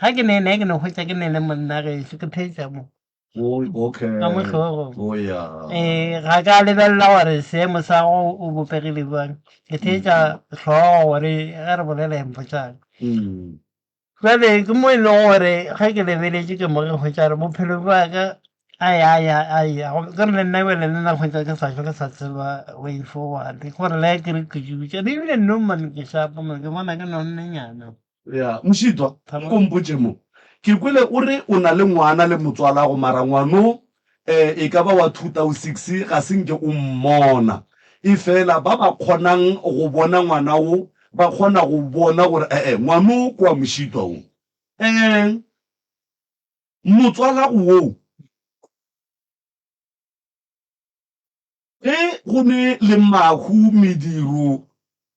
Speaker 3: ga ke ne ne ke no hwetša ke ne le monna gešo ke theetša mo.
Speaker 1: Oh, okay.
Speaker 3: Ka mo hlogong.
Speaker 1: Oh, yeah.
Speaker 3: Eh, ga ka lebelela gore seemo sa go o bopegile bjang. Ke theetša hlogo gore ge re bolela e mpotšang.
Speaker 1: Mm.
Speaker 3: Jwale ke mo e leng gore ge ke lebeletše ke mo ke hwetša gore bophelo bja ka ai ai ai ke re le nna bjale le nna hwetša ke sa ke sa tseba way forward gore le ge ke re ke dutše ebile nno man ke shapo man ke bona ke nonnenyana.
Speaker 1: Ya, Mošitwa, nko mpotše mo. Ke kwele o re o na le ngwana le motswalago mara ngwano eh, e ka ba wa 2006 ga se nke o mmona. Efela ba ba kgonang go bona ngwana wo ba kgona go bona gore eh-eh ngwano ke wa Mošitwa wo. Eh, motswalago wo. Ge go ne le mahu, mediro,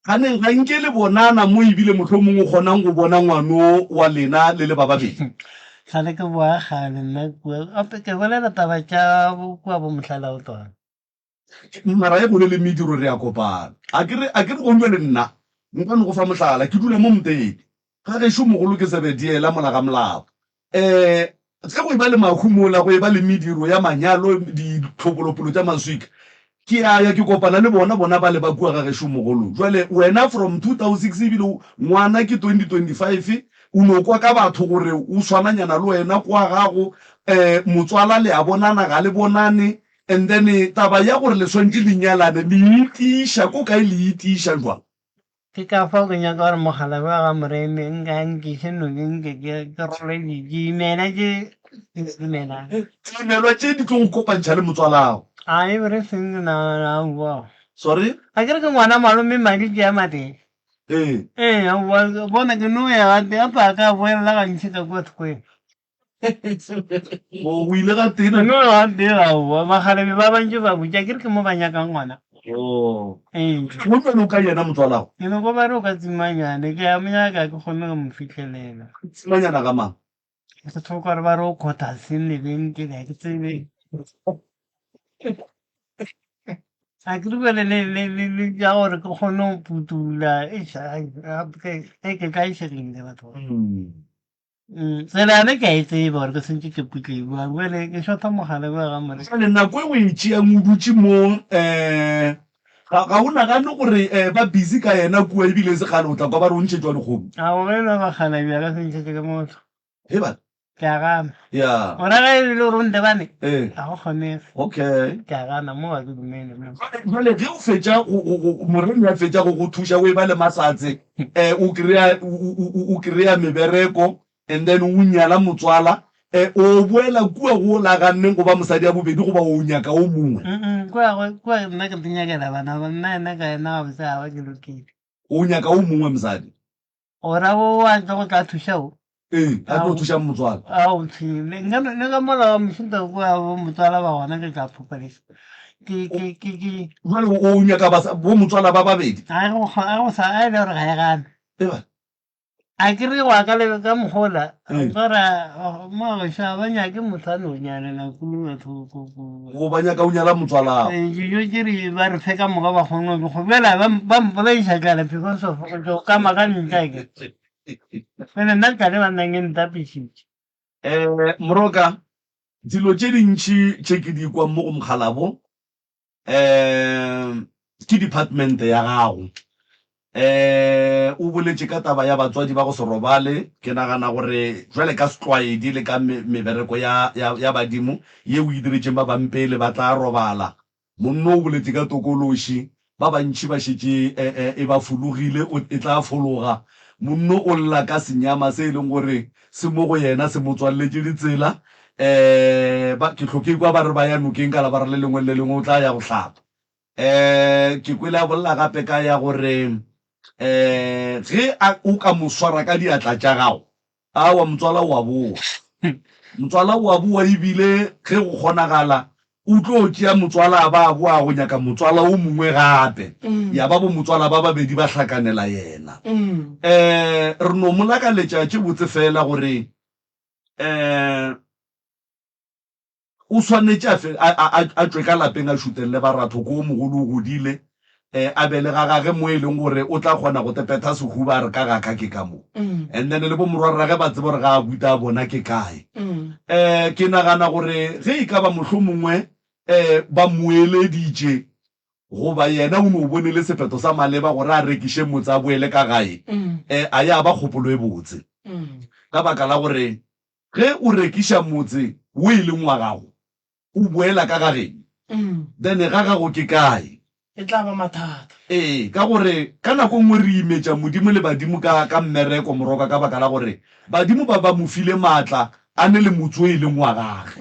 Speaker 1: ganeng ga nke le bonana mo ebile mohlomong o kgonang go bona ngwano wa lena le le ba babedi.
Speaker 3: Tlhale ke boa kgale nna kua, gape ke bolela taba tša kua bo Mohlalaotwana.
Speaker 1: Mara ge go ne le mediro re a kopana. A ke re, a ke re gongwe le nna nka no go fa mohlala, ke dula mo Mtete, ga gešo mogolo ke Zebediela mola ga Molapo. Um ge go eba le mahu mola, go eba le mediro ya manyalo, ditlhokolopolo tša maswika, ke a ya ke kopana le bona, bona bale ba kua ga gešo mogolo. Jwale wena from 2006 ebile ngwana ke 2025, o no kwa ka batho gore o swananyana le wena kwa gago, um motswala le a bonana ga le bonane, and then taba ya gore le swantše le nyalane le itiša ko kae, le itiša jwang?
Speaker 3: Ke ka fao ke nyaka gore mogala wa ga Moremi nka nkiše nokeng nke ke ke role dimela tše ke di dumelang.
Speaker 1: Dimelwa tše di tlo go kopantšha le motswalago.
Speaker 3: A everything na aowa.
Speaker 1: Sorry?
Speaker 3: A ke re ke ngwana malome madi ke a matee.
Speaker 1: Ee.
Speaker 3: Ee, aowa bona ke no ya gate gape a ka boelela gantši ka kua thokweni.
Speaker 1: O o ile ga tee
Speaker 3: na? No ga tee aowa bakgalabje ba bantši ba botša ke re ke mo ba nyakang gona.
Speaker 1: Oh.
Speaker 3: Ee.
Speaker 1: Go bjalo ka yena motswalago?
Speaker 3: Ke no kwa ba re o ka tsimanyane ke a mo nyaka ke kgone go mo fihlelela.
Speaker 1: Tsimanyana ga mang?
Speaker 3: Ke thoko gore ba re o kgothaseng lebenkele ga ke tsebe. A ke dumele le le le le ja gore ke kgone go putula eish ke ke tlaišegile batho.
Speaker 1: Mm.
Speaker 3: Mm, tsela yane ke a e tseba gore ke sentše ke putle bjang bjale ke šotha mogala bja ga more
Speaker 1: Jale nako e o e tšeang o dutše mo um ga ga o nagane gore um ba busy ka yena kua ebile e se kgale o tla kwa ba re o ntšhetšwa dikgomo.
Speaker 3: A o ge e le bakgalabje a ka se ntšhetše ke motho.
Speaker 1: He bana.
Speaker 3: Ke a gana.
Speaker 1: Ya.
Speaker 3: O ra ge e le gore o ntebane?
Speaker 1: Ee.
Speaker 3: Ga go kgonege.
Speaker 1: Okay.
Speaker 3: Ke a gana mo ga ke dumele mo.
Speaker 1: Jwale jwale ge o fetša go go go moremi a fetša go go thuša o e ba le mahlatse um o kry-a o kry-a mebereko and then o nyala motswala um o boela kua go o laganneng go ba mosadi ya bobedi goba o nyaka o mongwe?
Speaker 3: Kua kua nna ke nyakela bana ba nna ena ka ena gabotse ga ba ke lokile.
Speaker 1: O nyaka o mongwe mosadi?
Speaker 3: O ra o a tlo go tla thuša o?
Speaker 1: Ee, a tlo thuša motswala.
Speaker 3: Ao, le nka le ka mola wa mošito kua bo motswala ba gona ke tla phopholetša. Ke ke ke ke.
Speaker 1: Jwale o nyaka ba bo motswala ba babedi?
Speaker 3: A go a go sa a e le gore ga e gane.
Speaker 1: Eba.
Speaker 3: A ke re wa ka le ka mogola ka ra mo gešo ga ba nyake motho a no nyalela kua thoko kua.
Speaker 1: Go ba nyaka o nyala motswalao.
Speaker 3: Ee, dijo tše re ba re fe ka moka ba kgone go di bjale ba ba mpolaiša tlala because of go tšo kama ka ntle ke. Bjale nna tlale ba nnang e ntapišitše.
Speaker 1: Um Moroka, dilo tše dintši tše ke di kwang mo go Mokgalabo um ke department ya gago. Um o boletše ka taba ya batswadi ba go se robale, ke nagana gore jwale ka setlwaedi le ka mebereko ya, ya, ya badimo ye o e diretšeng ba bang pele ba tla robala. Monno o boletše ka tokološi, ba bantši ba šetše e, e ba fologile, o, e tla fologa. Monno o lla ka senyama se e leng gore se mo go yena se mo tswalletše ditsela. Um ba, ke hlo ke kwa ba re ba ya nokeng ka labara le lengwe le le lengwe o tla ya go hlapa. Um ke kwele a bolela gape ka ya gore um ge a o ka mo swara ka diatla tša gago, aowa motswala o a boa. Motswala o a boa ebile ge go kgonagala o tlo tšea motswala a ba a boa a go nyaka motswala o mongwe gape, ya ba bo motswala ba babedi ba hlakanela yena. Um re no mo lakaletša tše botse fela gore um O swanetše a fe, a, a, a, a tšwe ka lapeng a šutelele baratho ko o mogolo o godile, eh, a be le ga gage mo e leng gore o tla kgona go tepetha sehuba a re ka ga ka ke ka mo. And then le bomorwarrage ba tsebe gore ga a buta a bona ke kae. Eh, ke nagana gore ge e ka ba mohlomongwe eh, ba moeleditše goba yena o no bone le sephetho sa maleba gore a rekiše motse a boele ka gae, eh, a ya ba kgopolo e botse. Ka baka la gore Ge o rekiša motse wo e leng wa gago, o boela ka ga geno, then ga gago ke kae?
Speaker 2: E tla ba mathata.
Speaker 1: Ee, ka gore ka nako e nngwe re imetša Modimo le badimo ka, ka mmereko, moroka, ka baka la gore badimo ba ba mo file maatla a ne le motse wo e leng wa gage.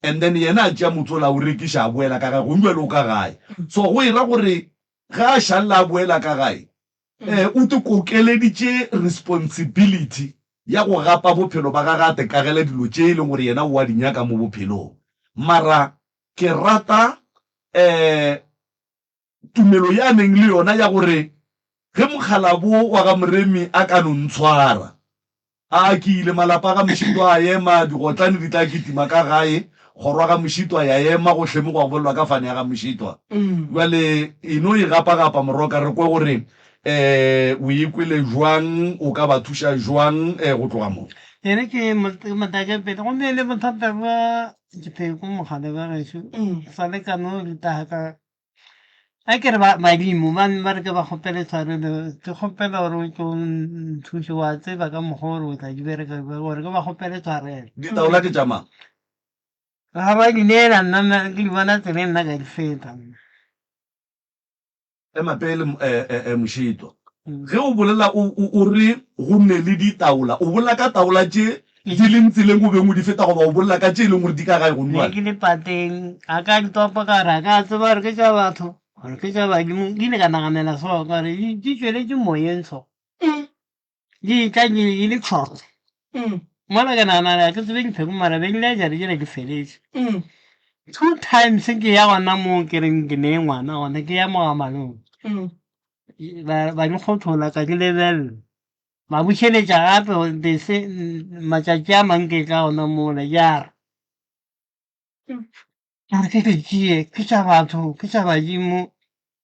Speaker 1: And then yena a tšea motse ola a o rekiša a boela ka gae, gong bjale o ka gae. So go e ra gore ge a šalela a boela ka gae, Eh, o te kokeleditše responsibility ya go gapa bophelo ba gage a te kagele dilo tše e leng gore yena o a di nyaka mo bophelong. Mara ke rata eh tumelo ye a neng le yona ya gore ge mokgalabo wa ga Moremi a ka no ntshwara, A ke ile, malapa a ga Mošito a ema, digotlane di tla kitima ka gae, kgoro ya ga Mošito ya ema, gohle mo gwa go bolelwa ka fane ya ga Mošito. Bjale e no e gapagapa moroka, re kwe gore um o e kwele bjang, o ka ba thuša bjang um go tloga mo.
Speaker 3: E re ke mo take pele, gomme e le bothata bja Dipheko mogale wa gešo, sa le ka no rutaga ka A ke re ba badimo ba ba re ke ba kgopele tshwarelo, ke kgopela gore o tlo nthuše wa tseba ka mokgwa gore o tla di bereka gore ke ba kgopele tshwarelo.
Speaker 1: Ditaola ke tša mang?
Speaker 3: Ga ba di neela nna nna ke di bona tseleng nna ka di feta nna.
Speaker 1: Ema pele Mošito. Ge o bolela o, o, o re go ne le ditaola, o bolela ka taola tše di leng tseleng o beng o di feta goba o bolela ka tše e leng gore di ka gae gone
Speaker 3: Ne
Speaker 1: bjale?
Speaker 3: ke le pateng, a ka di topa ka re a ka tseba gore ke tša batho gore ke tša badimo. Ke ile ka naganela so ka re di di tšweletše moyeng so. Di tla di di le tšhoro. Mola ke nagana ga ke tsebe dipheko mara be di laetša di tšela di feletše. Two times ke ya gona moo ke reng ke nee ngwana gona ke ya mo ga malome. Ba ba di kgothola ka di lebelela. Ba bušeletša gape the matšatši a mang ke tla gona mola ya re. Ka re ke di tšee, ke tša batho, ke tša badimo.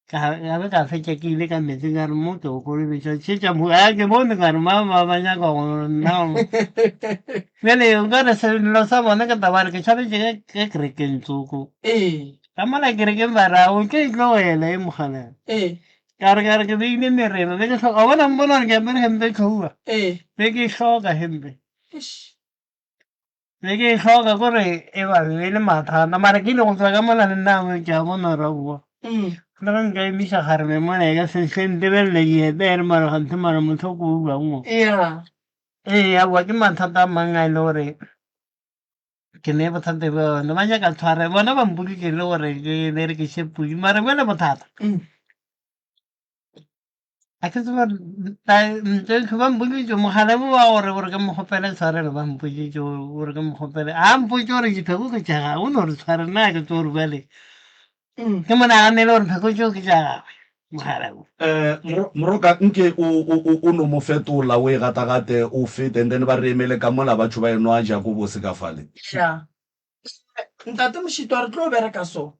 Speaker 3: Ka ka be ka fetša ke ile ka meetseng ka re mo ke go kolobetša tše tša mo a ke bone ka re ba ba ba nyaka go nna bjale o ka re sello sa bona ke taba re ke tšhabetše ka ka kerekeng tsoko
Speaker 2: Ee.
Speaker 3: ka mola kerekeng ba re o tlo e tlogela e mogaleng
Speaker 2: Ee.
Speaker 3: ka re ka re ke beile mereba be ke hloka wa bona mpona gore ke apere hempe e tšhweu
Speaker 2: Ee.
Speaker 3: be ke hloka hempe
Speaker 2: Eish.
Speaker 3: Be ke e hloka kore e ba be le mathata mara ke ile go tswa ka mola le nna ke a bona gore aowa le ge nka emiša kgarebe mola e ka se hle ntebelele ke epere mara kganthe mara motho o ko uang mo.
Speaker 2: Yeah.
Speaker 3: Ee aowa ke mathata a mang a e le gore ke ne bothata bja ona ba nyaka tshwarelo bona ba mpoditše le gore ke berekiše pudi mara bjale bothata A ke tsebe gore ba mpoditše mogala bo wa gore gore ke mo kgopele tshwarelo ba mpoditše gore ke mo kgopele a mpotše gore dipheko ke tša gagwe o no re tshware nna ke tse gore bjale ke mo naganele gore pheko tšeo ke tša gagwe mogala wo.
Speaker 1: Moroka nke o o o o no mo fetola o e gatagate o fete and then ba re emele ka mola batho ba enwa Jakobose ka fale.
Speaker 2: Ya. Ntate Mošitwa re tlo bereka so.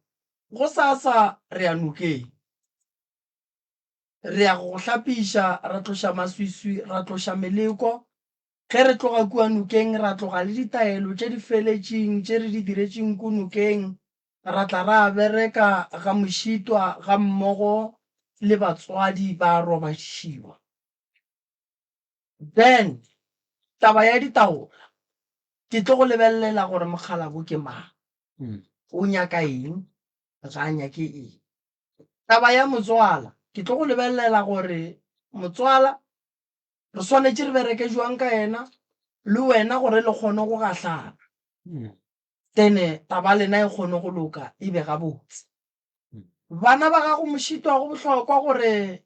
Speaker 2: Gosasa re ya nokeng. Re ya go go hlapiša, ra tloša maswiswi, ra tloša meleko. Ge re tloga kua nokeng, ra tloga le ditaelo tše di feletšeng tše re di diretšeng ko nokeng, ra tla ra bereka ga mošitwa gammogo le batswadi ba robašiwa. Then taba ya ditaola, ke tlo go lebelela gore mokgalabo ke mang, o nyaka eng, ga a nyake eng. Taba ya motswala, ke tlo go lebelela gore motswala re swanetše re bereke jwang ka yena le wena gore le kgone go gahlana. Then taba lena e kgone go loka e be gabotse. Bana ba gago mošitwa go bohlokwa gore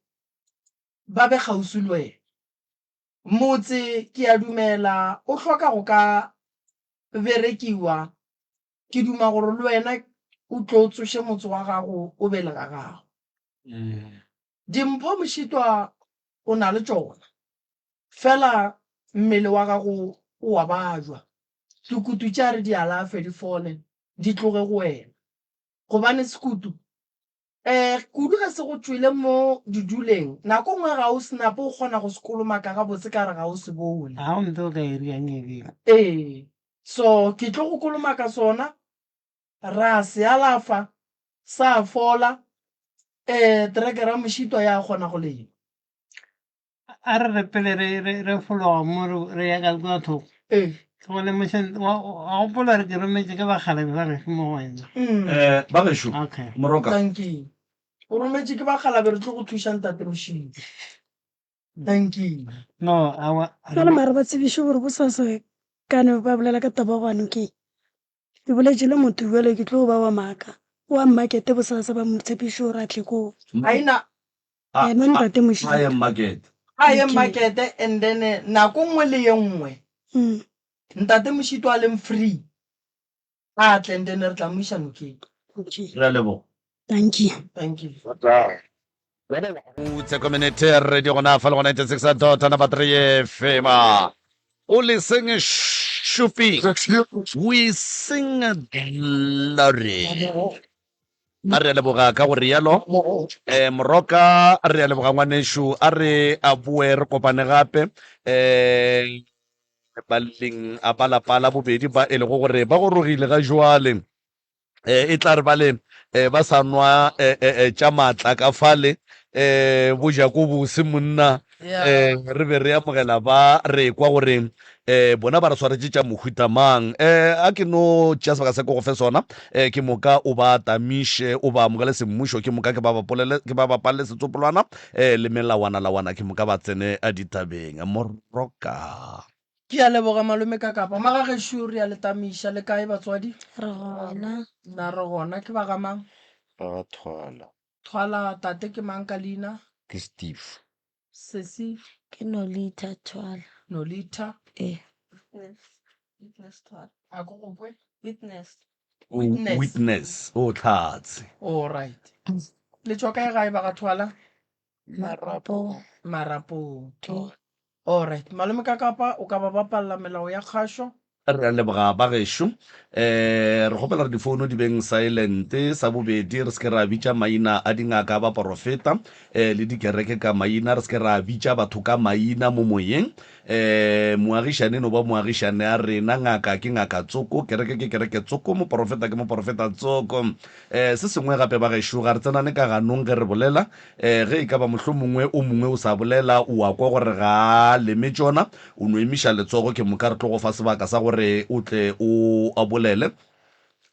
Speaker 2: ba be kgauswi le wena. Motse ke a dumela o hloka go ka berekiwa, ke duma gore le wena o tlo tsoše motse wa gago o be le ga gago. Dimpho mošitwa o na le tšona, fela mmele wa gago o a bajwa. Dikutu tše a re di alafe di fole di tloge go wena. Gobane sekutu um kudu ge se go tšwele mo diduleng, nako nngwe ga o se nape o kgona go se kolomaka gabotse ka re ga o se bone.
Speaker 3: Ga o ntse o ka e riang ebile.
Speaker 2: Ee, so ke tlo go kolomaka sona, ra se alafa, sa fola, um trekere ya mošito ya kgona go lema.
Speaker 3: A re re pele re, re, re fologa mo re, re ya ka kua thoko.
Speaker 2: Ee.
Speaker 3: Ke go lemoše, wa, wa gopola gore ke rometše ke bakgalabje ba gešo mo go wena.
Speaker 1: Eh, ba gešo,
Speaker 3: Okay.
Speaker 1: Moroka.
Speaker 2: Dankie. O rometše ke bakgalabje re tlo go thuša Ntate Mošito. Dankie.
Speaker 3: No, awa.
Speaker 5: Bjale mara ba tsebiše gore bosasa kane ba bolela ka taba gwa nokeng. Ke boletše le motho bjale ke tlo ba wa maaka. Wa mmakete bosasa ba mo tshepiše gore a tle koo.
Speaker 2: Aina
Speaker 5: Yena ntate Mošito.
Speaker 1: A ye mmakete.
Speaker 2: A ye mmakete and then nako nngwe le ye nngwe ntate Mošito a leng free a tle and then re tla mo iša nokeng.
Speaker 5: Okay.
Speaker 1: Re a leboga.
Speaker 5: Dankie.
Speaker 2: Thank you.
Speaker 1: Utse Community Radio gona fa le go 96 dot number 3 FM. O le seng šupi. We sing glory. A re a leboga ka go rialo. Eh, Moroka, re a leboga ngwanešu. A re a boe re kopane gape. Eh, baleng a ba lapa la bobedi ba e lego gore ba gorogile ga jwale. Eh, e tla re bale eh, ba sa nwa eh, eh, eh, tša maatla ka fale eh, bojako bose monna eh, re be re amogela ba re kwa gore eh, bona ba re swaretše tša mohuta mang eh, a ke no tšea sebaka se ke go fe sona eh, ke moka o ba tamiše o ba amogele semmušo ke moka ke ba bapolele ke ba bapalele setsopolwana eh, le melawana lawana ke moka ba tsene a ditabeng moroka
Speaker 2: Ke a leboga malome ka kapa. Magagešo re a le tamiša. Le kae batswadi?
Speaker 6: Re gona.
Speaker 2: Na re gona. Ke ba ga mang?
Speaker 7: Ba ga Thwala.
Speaker 2: Thwala, tate ke mang ka leina?
Speaker 7: Ke Steve.
Speaker 2: Sesi?
Speaker 6: Ke Nolitha Thwala.
Speaker 2: Nolitha.
Speaker 6: Ee. Witness. Witness Thwala.
Speaker 2: A ko go kwe.
Speaker 6: Witness.
Speaker 2: Witness.
Speaker 1: Witness. O hlatse.
Speaker 2: All right. Le tšwa kae gae ba ga Thwala?
Speaker 6: Marapong.
Speaker 2: Marapong.
Speaker 6: Ee.
Speaker 2: Alright. Malome ka kapa o ka ba bapalla melao ya kgašo?
Speaker 1: Re a leboga ba gešo. Um re kgopela gore difouno di beng silent. Sa bobedi, re se ke ra bitša maina a dingaka, a baporofeta um le dikereke ka maina. Re se ke ra bitša batho ka maina mo moyeng. Um moagišane e no ba moagišane a rena. Ngaka ke ngaka tsoko, kereke ke kereke tsoko, moporofeta ke moporofeta tsoko. Um se sengwe gape ba gešo, ga re tsenane ka ganong ge re bolela. E, ge e ka ba mohlomongwe o mongwe o sa bolela, o a kwa gore ga a leme tšona, o no emiša letsogo, ke moka re tlo go fa sebaka sa gore o tle o a bolele.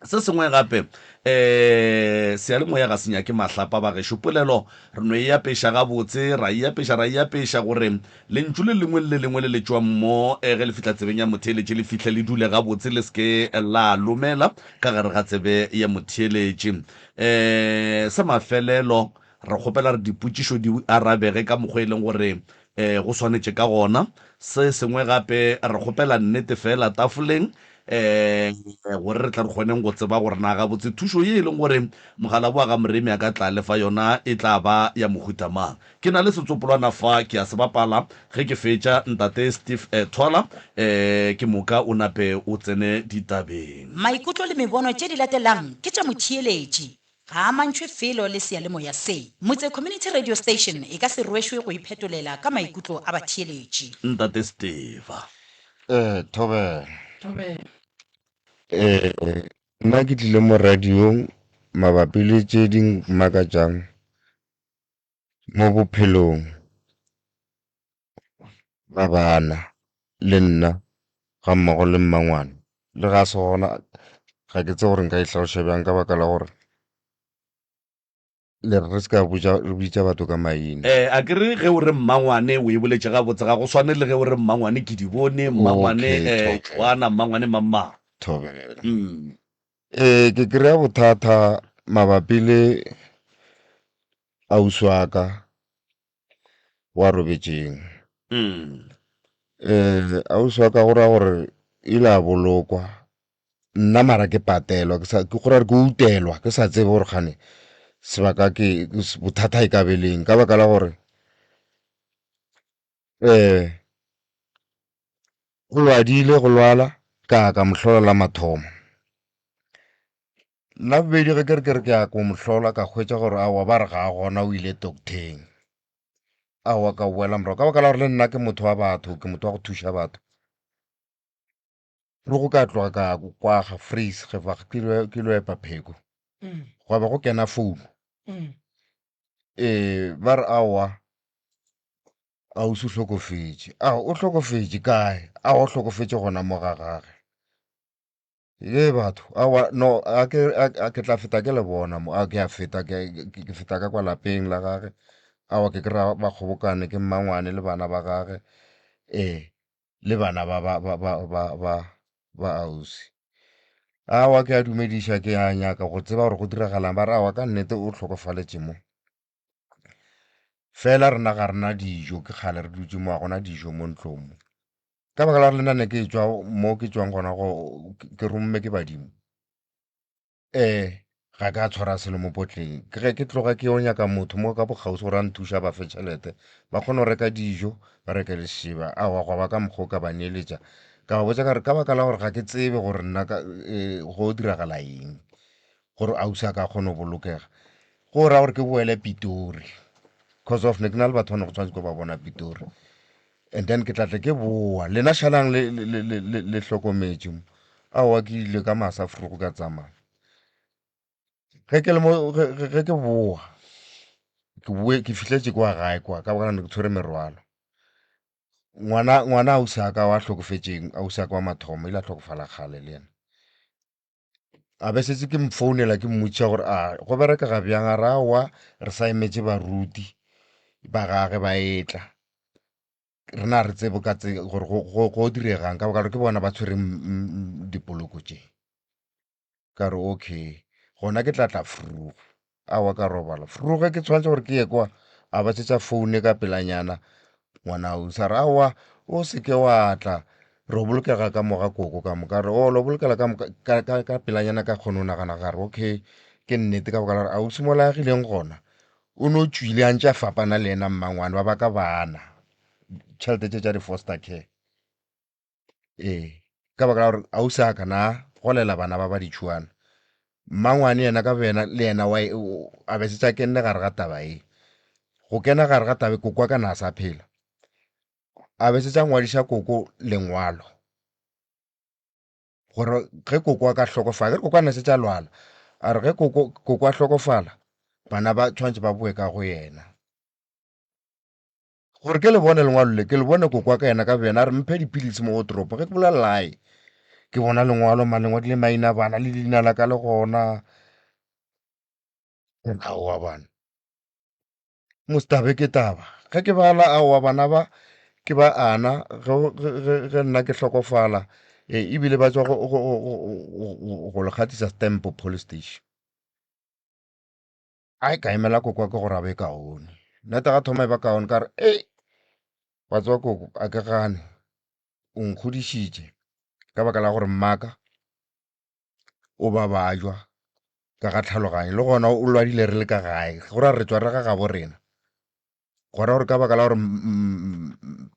Speaker 1: Se sengwe gape, e, seyalemoya ga se nyake mahlapa bagešo. Polelo re no e apeša gabotse, ra e apeša, ra e apeša gore lentšu le lengwe le le lengwe le le tšwang mo, e, ge le fihla tsebeng ya motheeletši le fihle le dule gabotse, le se ke la lomela ka gare ga tsebe ya motheeletši. Um sa mafelelo, re kgopela re dipotšišo di arabege ka mokgwa e leng gore um go swanetše ka gona. Se sengwe gape, re kgopela nnete feela tafoleng um gore re tle re kgoneng go tseba gore na gabotse thušo ye e leng gore Mokgalabje ga Moremi a ka tla le fa yona e tla ba ya mohuta mang. Ke na le setsopolwana fa, ke a se bapala. Ge ke fetša, Ntate Steve Thola, ke moka o nape o tsene ditabeng.
Speaker 4: Maikutlo le mebono tše di latelang ke tša motheeletši. Ga a amantšhwe felo le seyalemoya se. Motse Community Radio Station e ka se rwešwe go iphetolela ka maikutlo a batheeletši.
Speaker 1: Ntate Steve.
Speaker 7: Eh, thobela.
Speaker 2: Thobela.
Speaker 7: Eh, nna ke tlile mo radiong mabapi le tše di mmakatšang mo bophelong ba bana le nna ga mmogo le mmangwane le ga se gona ga ke tsebe gore nka e hlaloša bjang ka baka la gore le re re se ka botša re bitša batho ka maina.
Speaker 1: Eh, a ke re ge o re mmangwane o e boletše gabotse ga go swane le ge o re mmangwane ke di bone mmangwane
Speaker 7: Okay,
Speaker 1: eh,
Speaker 7: thobela.
Speaker 1: Joana mmangwane mang-mang.
Speaker 7: Thobela.
Speaker 1: Mm.
Speaker 7: Ee, ke kry-a bothata mabapi le. Ausi wa ka wa robetšeng. Ausi wa ka go ra gore ile a bolokwa nna mara ke patelwa ke sa ke go ra gore ke utelwa ke sa tsebe gore kgane sebaka ke bothata e ka be leng ka baka la gore O lwadile go lwala ka ka mo hlola la mathomo. La bobedi ge ke re ke re ke ya ko mo hlola ka hwetša gore aowa ba re ga a gona o ile docteng. Aowa ka boela morago ka baka la gore le nna ke motho wa batho, ke motho wa go thuša batho. Re go ka tloga ka kwa ga Freeze ge ba ke lo epa pheko. Gwa ba go kena founu. Ba re aowa Ausi o hlokofetše. A o hlokofetše kae? A o hlokofetše gona mo ga gage. Ye batho, aowa no a ke a ke tla feta ke le bona mo, a ke a feta ke ke feta ka kwa lapeng la gage. Aowa ke kry-a ba kgobokane ke mmangwane le bana ba gage, ee le bana ba ba ba ba ba ba ba ausi. Aowa ke a dumediša ke a nyaka go tseba gore go diragalang ba re aowa ka nnete o hlokofaletše mo. Fela rena ga rena dijo ke kgale re dutše mo ga gona dijo mo ntlong mo. Ka baka la gore le nna ne ke tšwa mo ke tšwang gona go ke romme ke badimo ga ka tshwara selo mo potleng. Ke ge ke tloga ke yo nyaka motho mo ka bokgauswi gore a nthuša ba fe tšhelete ba kgone go reka dijo ba reke lešeba. Aowa gwa ba ka mokgwa o ka ba neeletša ka ba botša ka re ka baka la gore ga ke tsebe gore nna go diragala eng. Gore ausi a ka kgona go bolokega go ra gore ke boele Pitori cause of ne ke na le batho ba ne go tshwanetse ko ba bona Pitori and then ke tlatle ke boa lena šalang le, le, le, le, le, le hlokometše mo. Aowa ke ile ka masa vroeg ka tsamaya ge ke le mo ge, ge, ge ke boa ke boe ke fihletše kwa gae kwa ka baka la ne ke tshwere merwalo ngwana ngwana ausi a ka wa hlokofetšeng ausi a ka wa mathomo ile a hlokofala kgale le yena A be setse ke mfounela ke mmotšiša gore a go berekega bjang a re aowa re sa emetše baruti ba gage ba etla rena re tsebe ka tse gore go diregang ka baka gore ke bona ba tshwereng dipoloko tše. Ka re okay gona ke tla tla vroeg. Aowa ka robala. Vroeg ge ke tshwanetse gore ke ye kwa a ba šetša foune ka pelanyana ngwana ausi a re aowa o se ke wa tla re o bolokega ka mo ga koko ka mo ka re o lo bolokela ka mo ka pelanyana ka kgone go nagana ka re okay ke nnete ka baka la gore ausi mola a agileng gona o no tšwile a ntše a fapana le yena mmangwane ba baka bana tšhelete tše tša di-foster care. Ee, ka baka la gore ausi a ka na golela bana ba ba ditšhuana. Mmangwane yena ka boyena le yena wa a be setse a kenne gare ga taba e. Go kena gare ga taba e koko wa ka na a sa phela. A be setse a ngwadiša koko lengwalo gore ge koko a ka hlokofala, ke re koko a na setse a lwala, a re ge koko koko a hlokofala bana ba tshwanetse ba boe ka go yena. Gore ke le bone lengwalo le, ke le bone koko wa ka yena ka boyena a re mphe dipilisi mo wardrobe. Ge ke bolela lae, ke bona lengwalo ma le ngwadile maina a bana le leina la ka le gona. Aowa bana, mos tabe ke taba. Ge ke bala aowa bana ba ke ba ana ge nna ke hlokofala ebile ba tšwa go le gatisa stamp police station. Ai ka emela koko wa ka gore a be kaone. Nnete ga thoma e ba kaone ka re ei wa tseba koko a ke gane o nkgodišitše ka baka la gore mmaka o ba bajwa ka ga tlhaloganyo le gona o lwadile re le ka gae go ra re tšwa re ga gabo rena go ra gore ka baka la gore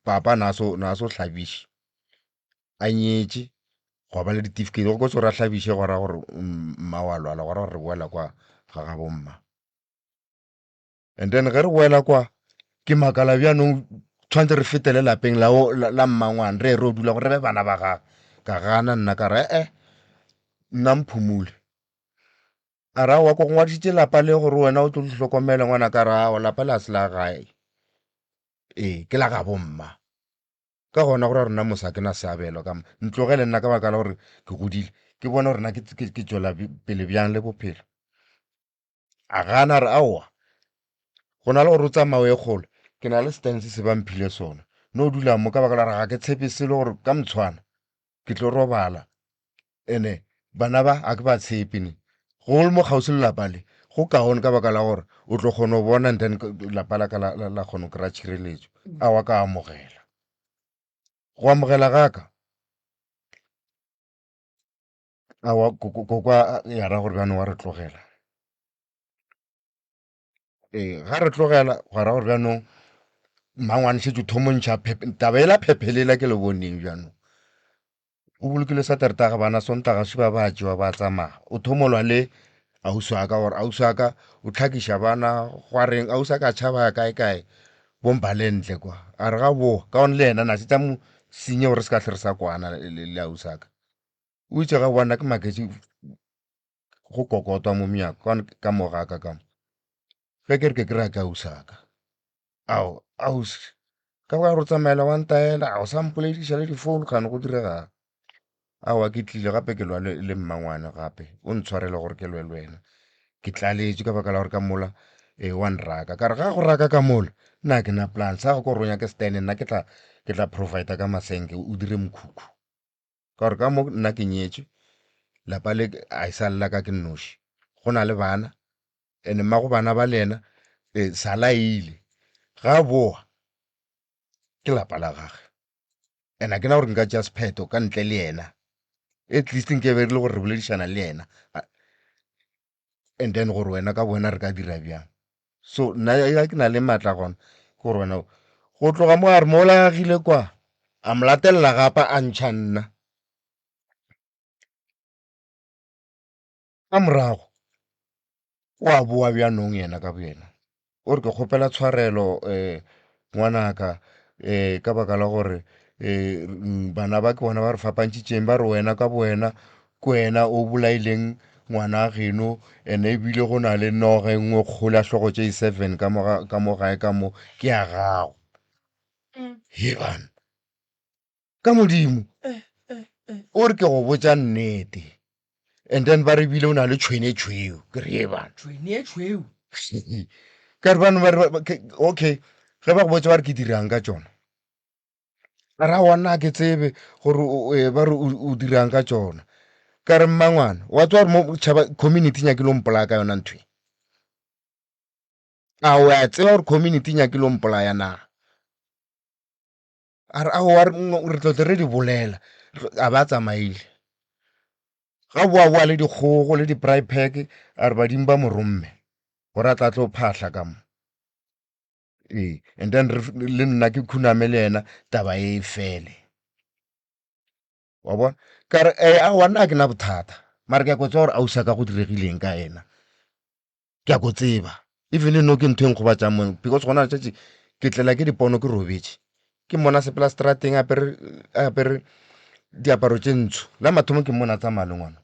Speaker 7: papa na so na so hlabiše a nyetše gwa ba le ditifikheiti go kotsi gore a hlabiše go ra gore mma wa lwala go ra gore re boela kwa ga ga bomma and then ge re boela kwa ke makala bjanong tshwanetse re fetele lapeng la la mmangwane re ye re o dula gore re be bana ba gage ka gana nna ka re ee nna mphumule a ra wa ko go ngwadišitše lapa le gore wena o tlo le hlokomela ngwana ka ra aowa lapa le a se la gae ee ke la ga bomma Ka gona go ra rena mos a ke na seabelo ka mo. Ntlogele nna ka baka la gore ke godile, ke bone gore na ke, ke, ke tšwela pele bjang le bophelo. A gana a re, Aowa, go na le gore o tsamaye o ye kgole, ke na le stance se ba mphile sona. No dula mo ka baka la gore ga ke tshepe selo gore ka motshwana ke tlo robala. Ene bana ba ga ke ba tshepe ne. Go le mo kgauswi le lapa le. Go kaone ka baka la gore o tlo kgona go bona and then lapa la ka la kgona go kry-a tšhireletšo. Aowa ka amogela. Go amogela ga ka, aowa koko ya ra gore bjano wa re tlogela. Ee, ga re tlogela gwa ra gore bjanong mmangwane šetše o thomo ntšha taba ela phephelela ke le boneng bjanong. O bolokile Satertaga bana Sontaga še ba ba tšewa ba tsamaya. O thomolwa le ausi wa ka gore ausi wa ka o tlhakiša bana gwa reng ausi wa ka a tšhaba ya kae kae bo Mbalentle kwa. A re ga boa ka gone le yena na šetša mo senye gore se ka hle re sa kwana le ausi wa ka. O itše ga boa nna ke maketše go kokotwa mo monyako ka gone ka mo ga ka ka mo. Ge ke re ke kry-a ke ausi wa ka. Ao, ausi ka baka gore o tsamaela wa ntaela ga o sa mpolediša le difounu kgane go diregang. Aowa ke tlile gape ke lwa le mmangwane gape o ntshwarele gore ke lwe le wena. Ke tlaletšwe ka baka la gore ka mola ee wa nraka. Ka re ga go raka ka mola nna ga ke na plan sa gago ke gore o nyake stand nna ke tla ke tla provide-a ka masenke o dire mokhukhu. Ka gore ka mo nna ke nyetšwe lapa le a e sa le la ka ke nnoši go na le bana and mmago bana ba le yena e sa la ile ga a boa ke lapa la gage and a ke na gore nka tšea sephetho ka ntle le yena at least nke be re le gore re boledišana le yena and then gore wena ka wena re ka dira bjang so nna ya ke na le maatla gona ke gore wena go tloga mo a re mola agile kwa a mo latelela gape a ntšha nna Ka morago o a boa bjanong yena ka boyena o re ke kgopela tshwarelo um ngwanaka um ka baka la gore um bana ba ke bona ba re fapantšhitšeng ba re wena ka bowena ke wena o bolaileng ngwana geno and ebile go na le noga e nngwe kgolo ya hlogo tše seven ka mo gae ka mo ke ya gago. He bana ka modimo o re ke go botša nnete and then ba re bile o na le tšhwene e tšhweu ke re ye bana
Speaker 2: tšhwene e tšhweu
Speaker 7: ka re bane ba re okay ge ba go botša ba re ke dirang ka tšona a ra wa nna ke tsebe gore eh, ba re o dirang ka tšona ka re mmangwana wa tswa gore mo tšhaba community nyakile o mpolaya ka yona ntho e a o a tseba gore community nyakile o mpolaya na A re aowa re tlo tle re di bolela a ba tsamaile. Ga boa boa le dikgogo le di-braai pack a re badimo ba mo romme gore a tla tlo phahla ka mo. Ee, and then le nna ke khuname le yena taba e e fele. Wa bona? Ka re ee aowa nna ga ke na bothata mara ke ya ko tseba gore ausi wa ka go diregileng ka yena. Ke a ko tseba. Even no ke ntho e nkgobatšang mo because gona letšatši ke tlela ke dipono ke robetše. Ke mmona a sepela strateng a apere a apere diaparo tše ntsho. La mathomo ke mmona a tsamaya le ngwana.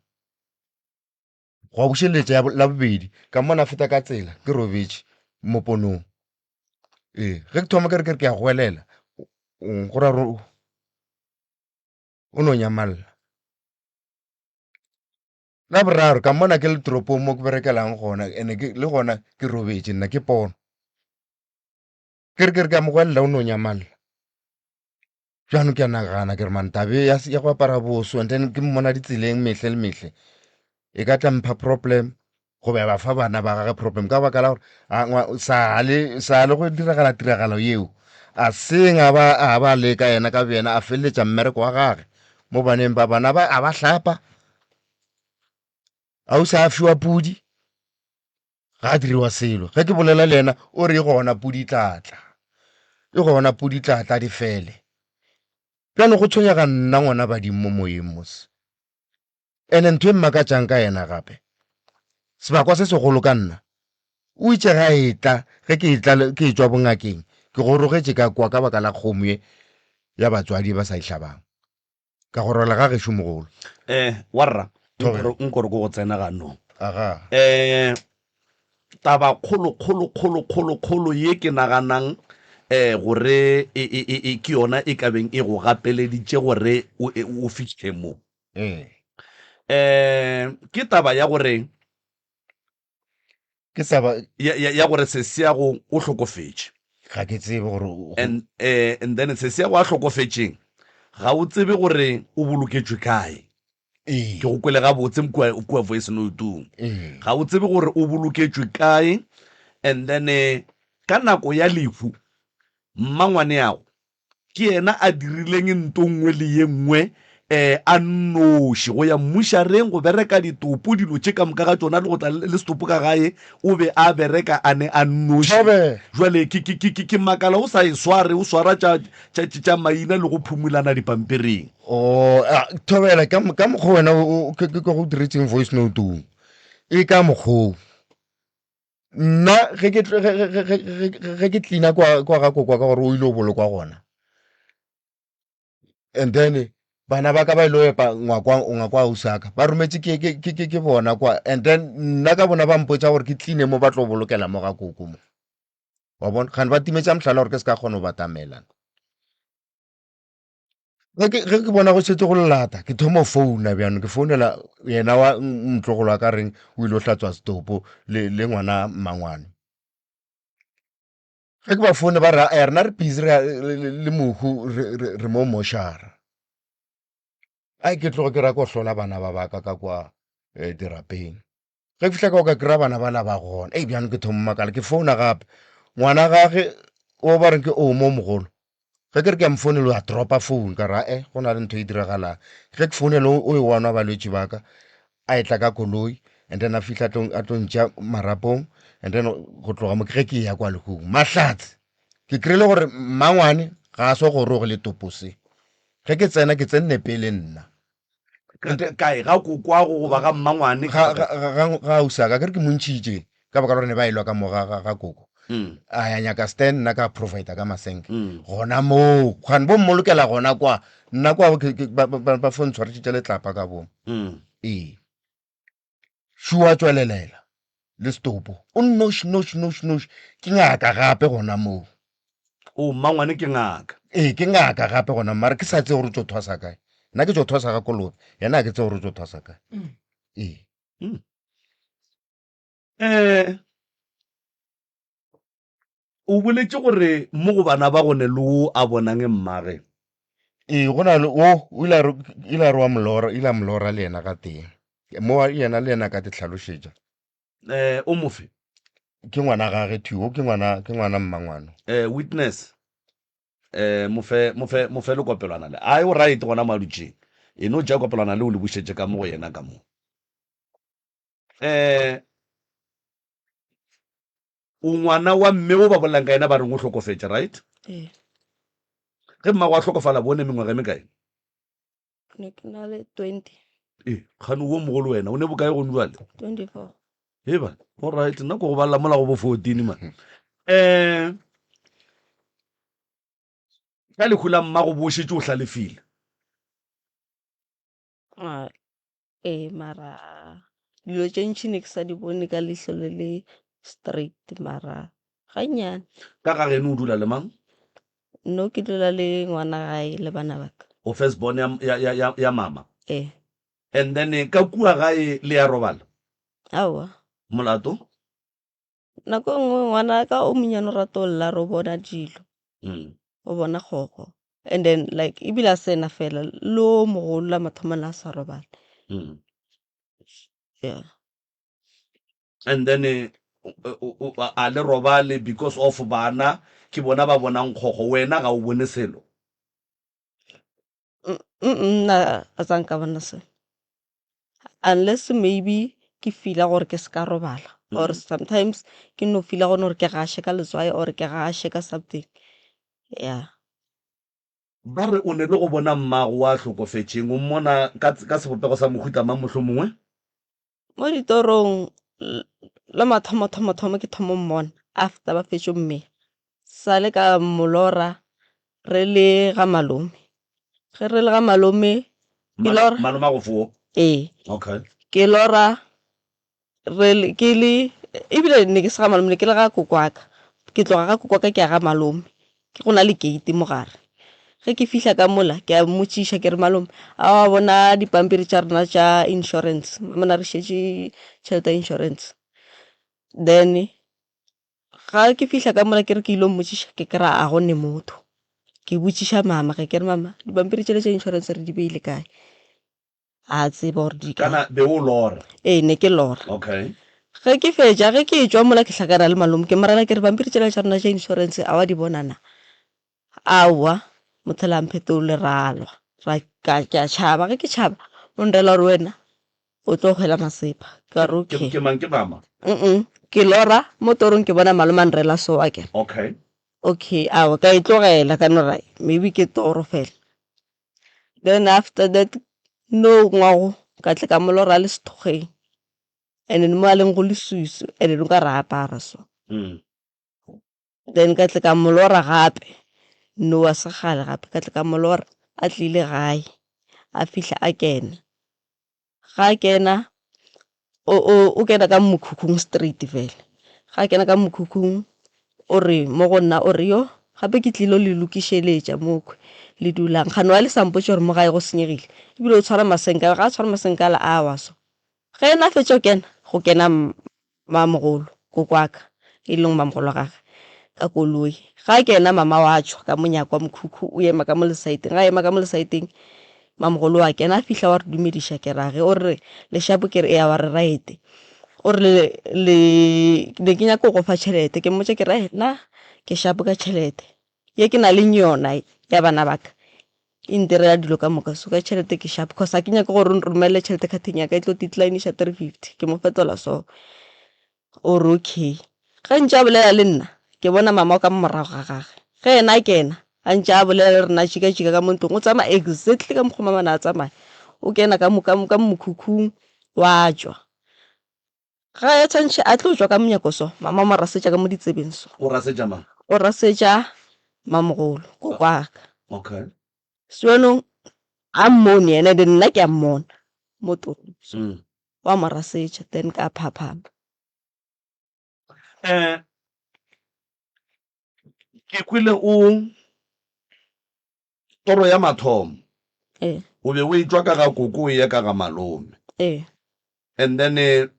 Speaker 7: Gwa bušeletša ya la bobedi ka mmona a feta ka tsela ke robetše mo ponong. Ee, ge ke thoma ke re ke re ke a goelela go ra gore o no nyamalla. La boraro ka mmona ke le toropong mo ke berekelang gona ene ke le gona ke robetše nna ke pono. Ke re ke re ke a mo gwelela o no nyamalla. Bjano ke a nagana ke re man tabe ya ya go apara boso and then ke mmona ditseleng mehle le mehle e ka tla mpha problem goba ya ba fa bana ba gage problem ka baka la gore sa le sa le go diragala tiragalo yeo a seng a ba a ba leka yena ka boyena a feleletša mmereko wa gage mo baneng ba bana ba a ba hlapa ausi a fiwa pudi ga a diriwa selo ge ke bolela le yena o re e gona pudi tla tla e gona pudi tla tla di fele bjalo go tshwenyega nna ngwana badimo mo moyeng mos ene ntho e mmakatšang ka yena gape sebakwa se segolo ka nna o itše ga e tla ge ke etla ke etšwa bongakeng ke gorogetše ka kwa ka baka la kgomo ye ya batswadi ba sa e hlabang ka go rwala ga gešo mogolo.
Speaker 1: Eh, warra, nkore nkore ko go tsena ganong.
Speaker 7: Aga.
Speaker 1: Eh, taba kgolo kgolo kgolo kgolo kgolo ye ke naganang eh gore e, e, e, e ke yona e ka beng e go gapeleditše gore o, e, o fihle mo.
Speaker 7: Eh.
Speaker 1: Eh, ke taba ya gore
Speaker 7: Ke taba
Speaker 1: ya, ya, ya gore Sesiago o hlokofetše.
Speaker 7: Ga ke tsebe gore o-
Speaker 1: And, eh, and then Sesiago a hlokofetšeng, ga o tsebe gore o boloketšwe kae.
Speaker 7: Ee.
Speaker 1: Ke go kwele gabotse kua, kua voice note-ong.
Speaker 7: Ee.
Speaker 1: Ga o tsebe gore o boloketšwe kae, and then eh, ka nako ya lehu mmangwaneago ke yena a dirileng nto nngwe le ye nngwe um a nnoši, go ya mmušareng, go bereka ditopo, dilo tše ka moka ga tšona, le go tla le setopo ka gae, o be a bereka a ne a nnoši.
Speaker 7: Thobela.
Speaker 1: Jwale ke, ke, ke, ke, ke makala o sa e sware, o swara tša, tša, tša, tša maina le go phumulana dipampiring.
Speaker 7: Oh, a, thobela, ka, ka mokgwa wena o, o, ke, ke, ke go diretseng voice note-ong, e ka mokgoo. Nna ge ke, ge, ge, ge, ge, ge, ge ke cleaner kwa, kwa ga kokwa ka gore o ile o bolokwa gona. And then bana ba ka ba ile epa ngwakwa ngwakwa ausi wa ka ba rometše ke ke ke ke ke bona kwa and then nna ka bona ba mpotša gore ke cleane mo ba tlo bolokela mo ga koko mo wa bona gane ba timetša mohlala gore ke se ka kgona go batamela ge ke ge ke bona go šetše go lata ke thoma go founa bjano ke founela yena wa motlogolo wa ka reng o ile go hlatswa setopo le le ngwana mmangwane Ge ke ba foune ba re "Eh, rena re busy re le mohu re mo mošara. Ai ke tloge ke ra ko hlola bana ba baka ka kwa eh, dirapeng. Ge ke fihla ka ka kry-a bana bala ba gona. Ei bjano ke thoma makala ke founa gape. Ngwana gage o ba reng ke o mo mogolo. Ge ke re ke a mo founela o a dropa phone ka re ae go na le ntho e diragalang. Ge ke founela o e one wa balwetši ba ka a etla ka koloi and then a fihla a tlo ntšea marapong and then go tloga mo ke ge ke ya kwa lehung. Mahlatse ke kry-ile gore mmangwane ga a so goroge le topo se. Ge ke tsena ke tsenne pele nna.
Speaker 1: Kae ga kokwago goba ga mmangwane?
Speaker 7: Ga ga ga ga ausi wa ka ke re ke mo ntšhitše ka baka la gore ne ba elwa ka mo ga ga ga koko. A ya nyaka stand nna ka provide ka masenke gona moo gane bo mmolokela gona kwa nna kwa ke ke ba ba ba fo ntshwarišitše letlapa ka bomo. Ee. Shu a tšwelelela le setopo o nnoši noši noši noši ke ngaka gape gona moo.
Speaker 1: O mmangwane ke ngaka.
Speaker 7: Ee ke ngaka gape gona mara ke sa tsebe gore o tšo thwasa kae. Nna ke tšo thwasa ga kolobe yena ga ke tsebe gore o tšo thwasa kae. Ee.
Speaker 1: Um o boletše gore mo go bana ba go ne le wo a bonang mmage.
Speaker 7: Ee go na le wo o ile a re ile a re wa molora ile a molora le yena ga tee mo yena le yena a ka te hlalošetša.
Speaker 1: Um o mofe?
Speaker 7: Ke ngwana gage thwi wo ke ngwana ke ngwana mmangwana.
Speaker 1: Um witness um mofe mofe mofe lekopelwana le ai o right gona mo a dutšeng e no tšea kopelwana le o le bušetše ka mo go yena ka mo. Um o ngwana wa mme o ba bolelang ka yena ba reng o hlokofetše right?
Speaker 6: Ee.
Speaker 1: Ge mmago a hlokofala bone mengwaga e mekae?
Speaker 6: Ne ke na le 20.
Speaker 1: Ee, kgane wo mogolo wena o ne bokae gone jwale?
Speaker 6: 24.
Speaker 1: Eba, all right, nna ko go balela mola go bo 14 man. Um ka lehu la mmago bo šetše o hlalefile.
Speaker 6: Ah, ee, mara dilo tše ntši ne ke sa di bone ka leihlo le le straight mara gannyane.
Speaker 1: Ka ga geno o dula le mang?
Speaker 6: No ke dula le ngwana gae le bana ba ka.
Speaker 1: O first born ya, ya, ya, ya, ya mama?
Speaker 6: Ee.
Speaker 1: And then ka kua gae le ya robala?
Speaker 6: Aowa.
Speaker 1: Molato?
Speaker 6: Nako e nngwe ngwana ka o monnyane o rata go lla re o bona dilo, o bona kgogo and then like ebile a se ena fela le o mogolo la mathomo ne a sa robale. Yeah.
Speaker 1: And then a le robale because of bana ke bona ba bonang kgogo wena ga o bone selo.
Speaker 6: Nna a tsa nka bona selo unless maybe ke feel-a gore ke se ka robala or sometimes ke no feel-a gone gore ke gaše ka letswai or ke gaše ka something yeah.
Speaker 1: Ba re o ne le go bona mmago wa hlokofetšeng, o mmona ka, ka sebopego sa mohuta mang mohlomongwe?
Speaker 6: Mo ditorong la mathomo thomo thomo ke thomo mmona after ba fetšo mmea sale ka molora re le ga malome ge re le ga malome ke lora
Speaker 1: Malome a go fo?
Speaker 6: Ee.
Speaker 1: Okay.
Speaker 6: Ke lora re le ke le ebile ne ke se ga malome ne ke le ga koko wa ka ke tloga ga koko wa ka ke ya ga malome Ke go na le gate mo gare. Ge ke fihla ka mola, ke a mmotšiša ke re, Malome, a wa bona dipampiri tša rena tša insurance? Mama na re šetše tšhelete ya insurance. Then ga ke fihla ka mola ke re ke ile mmotšiša, ke kry-a a go ne motho. Ke botšiša mama ge ke re, Mama, dipampiri tšela tša insurance re di beile kae? A tseba gore di kae.
Speaker 1: Kana be o lora?
Speaker 6: Ee, ne ke lora.
Speaker 1: Okay.
Speaker 6: Ge ke fetša, ge ke etšwa mola ke hlakana le malome, ke mo rela ke re pampiri tšela tša rena tša insurance a wa di bona na? Aowa, mothela a mphetole ra lwa. Ra ka ke a tšhaba, ge ke tšhaba o nrela gore wena o tlo hwela masepa. Ka re
Speaker 1: Ke
Speaker 6: okay.
Speaker 1: ke mang ke mama?
Speaker 6: Mm ke lora mo torong ke bona malome a nrela so akere.
Speaker 1: Okay.
Speaker 6: Okay, aowa ka e tlogela ka no re maybe ke toro fela. Then after that no ngwago ka tle ka mo lora a le sethokgweng and then mo a leng go leswiswi and then o ka re a apara so. Then ka tle ka mo lora gape no wa sekgale gape ka tle ka mo lora a tlile gae a fihla a kena. Ga a kena o o o kena ka mokhukhung straight fela. Ga a kena ka mokhukhung o re mo go nna o re yoh gape ke tlilo le lokišeletša mokhwi le dulang. Kgane wa le sa mpotše gore mo gae go senyegile ebile o tshwara masenka ga a tshwara masenka a la a wa so. Ge yena a fetša go kena go kena Mamogolo, kokoaka, e leng mamogolo wa gage, ka koloi. Ga a kena, mama wa tšwa ka monyako wa mokhukhu, o ema ka mo lesaeteng. Ga a ema ka mo lesaeteng, mamogolo wa kena, a fihla wa re dumediša, ke ra ge, o re lešapo, ke re ea, wa re raete. O re le, le, ne ke nyaka go go fa tšhelete, ke mmotša ke re, nna ke šapo ka tšhelete ye ke na leng yona ya bana ba ka. E ntirela dilo ka moka so ka tšhelete ke sharp cause ga ke nyake gore o nromelele tšhelete khatheng ya ka e tlo decline-iša 350 ke mo fetola so. O re okay. Ge ntše a bolela le nna ke bona mama o ka mo morago ga gage. Ge yena a kena a ntše a bolela le rena a tšhika-tšhika ka mo ntlong o tsamaya exactly ka mokgo mama ne a tsamaya. O kena ka mo ka mo ka mokhukhung wa tšwa. Ga a tshwantšhe a tlo tšwa ka monyako so, mama o mo rasetša ka mo ditsebeng so.
Speaker 1: O rasetša mang?
Speaker 6: O rasetša mamogolo, kokwaka.
Speaker 1: Okay.
Speaker 6: So jaanong ga mmone yena then nna ke a mmona mo torong so.
Speaker 1: Mm.
Speaker 6: Wa mo rasetša then ka phaphama.
Speaker 1: Eh, ke kwele o Toro ya mathomo
Speaker 6: Ee.
Speaker 1: o be o etšwa ka ga koko o eya ka ga malome.
Speaker 6: Ee.
Speaker 1: And then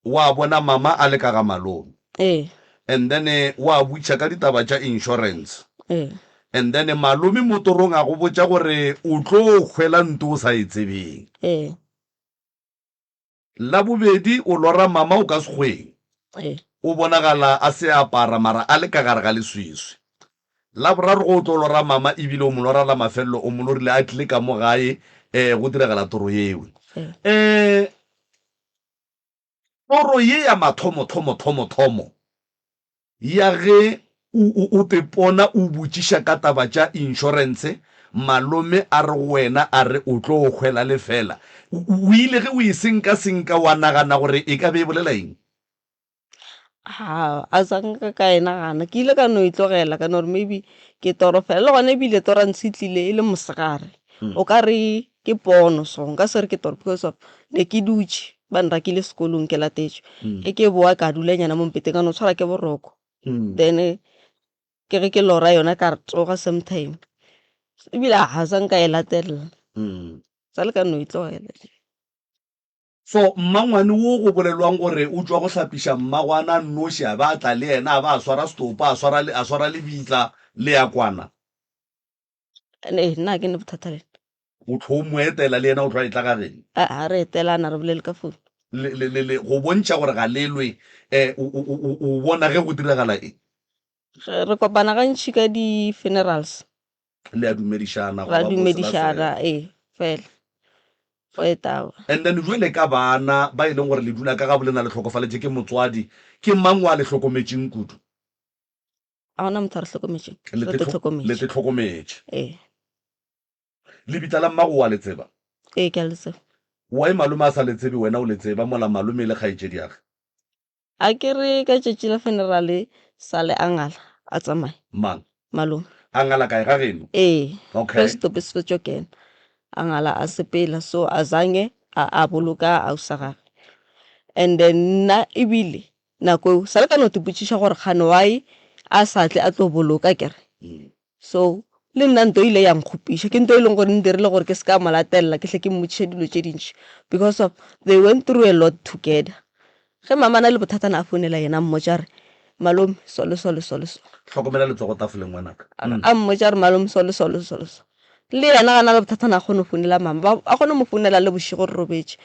Speaker 1: wa bona mama a le ka ga malome.
Speaker 6: Ee.
Speaker 1: And then wa butša ka ditaba tša insurance.
Speaker 6: Ee.
Speaker 1: And then malome mo torong a go botša gore o tlo hwela nto o sa e tsebeng.
Speaker 6: Ee.
Speaker 1: La bobedi, o lora mama o ka sekgweng.
Speaker 6: Ee.
Speaker 1: O bonagala a se a apara mara a le ka gare ga leswiswi. La boraro ge o tlo lora mama ebile o mo lora la mafelelo o mo lorile a tlile ka mo gae um go diragala toro yeo.
Speaker 6: Ee.
Speaker 1: Um toro ye ya mathomo thomo thomo thomo Ya ge o, o, o tepona o botšiša ka taba tša inšorense, malome a re go wena a re o tlo hwela lefela. O, o ile ge o e senka-senka wa nagana gore e ka be e bolela eng?
Speaker 6: Ha, a sa nka ka e nagana. Ke ile ka no e tlogela ka no re maybe ke toro fela. Le gona ebile toro ya ntshe e tlile e le mosegare. O ka re ke pono so, nka se re ke toro because of ne ke dutše ba nrakile sekolong ke latetšwe. Ge ke boa ka dula nyana mo mpeteng ka no tshwara ke boroko. Then ke ge ke lora yona ka re tsoga same time. Ebile ga sa nka e latelela. Sa le ka no e tlogela.
Speaker 1: So mmangwane wo go bolelwang gore o tšwa go hlapiša mmagwana a nnoši a ba a tla le yena a ba a swara setopo a swara a swara lebitla le ya kwana.
Speaker 6: Ee, nna ga ke ne bothata le ena.
Speaker 1: O tlo mo etela le yena o tlo etla ga geno?
Speaker 6: A ga re etelana re bolele ka phone.
Speaker 1: Le, le, le, le, go bontšha gore ga le lwe, eh, o, o, o, o bona ge go diragala eng?
Speaker 6: Re, re kopana gantši ka di-funerals.
Speaker 1: Le a dumedišana,
Speaker 6: Ra dumedišana, ee, fela. Go etaba.
Speaker 1: And then jwale ka bana ba e leng gore le dula ka gabo lena le hlokofaletše ke motswadi, ke mang wa le hlokometšeng kudu?
Speaker 6: Ga gona motho a re hlokometšeng.
Speaker 1: Le
Speaker 6: Re te hlokometše.
Speaker 1: Le te hlokometše.
Speaker 6: Ee.
Speaker 1: Lebitla la mmago wa le tseba?
Speaker 6: Ee, ke a le tseba.
Speaker 1: Why malome a sa le tsebe wena o le tseba mola malome e le kgaetšediage?
Speaker 6: A ke re ka tšatši la funeral sa le a ngala a tsamaya.
Speaker 1: Mang?
Speaker 6: Malome.
Speaker 1: A ngala kae ga geno?
Speaker 6: Ee.
Speaker 1: Okay.
Speaker 6: Ge setopo se fetšo kena a ngala a sepela so a zange a, a boloka ausa gage. And then nna ebile nako eo sa le ka no tipotšiša gore kgane why a sa tle a tlo boloka kere. So le nna nto ile ya nkgopiša, ke nto e leng gore e ndirile gore ke se ka mo latelela ke hle ke mmotšiše dilo tše dintši because of they went through a lot together. Ge mama a na le bothata na a founela yena a mmotša a re malome so le so le so le so.
Speaker 1: Hlokomela letsogo tafoleng ngwanaka.
Speaker 6: A mmotša a re malome so le so le so le so. Le yena ga na le bothata na kgone go founela mama, ba a kgone mo founela le bošego re robetše.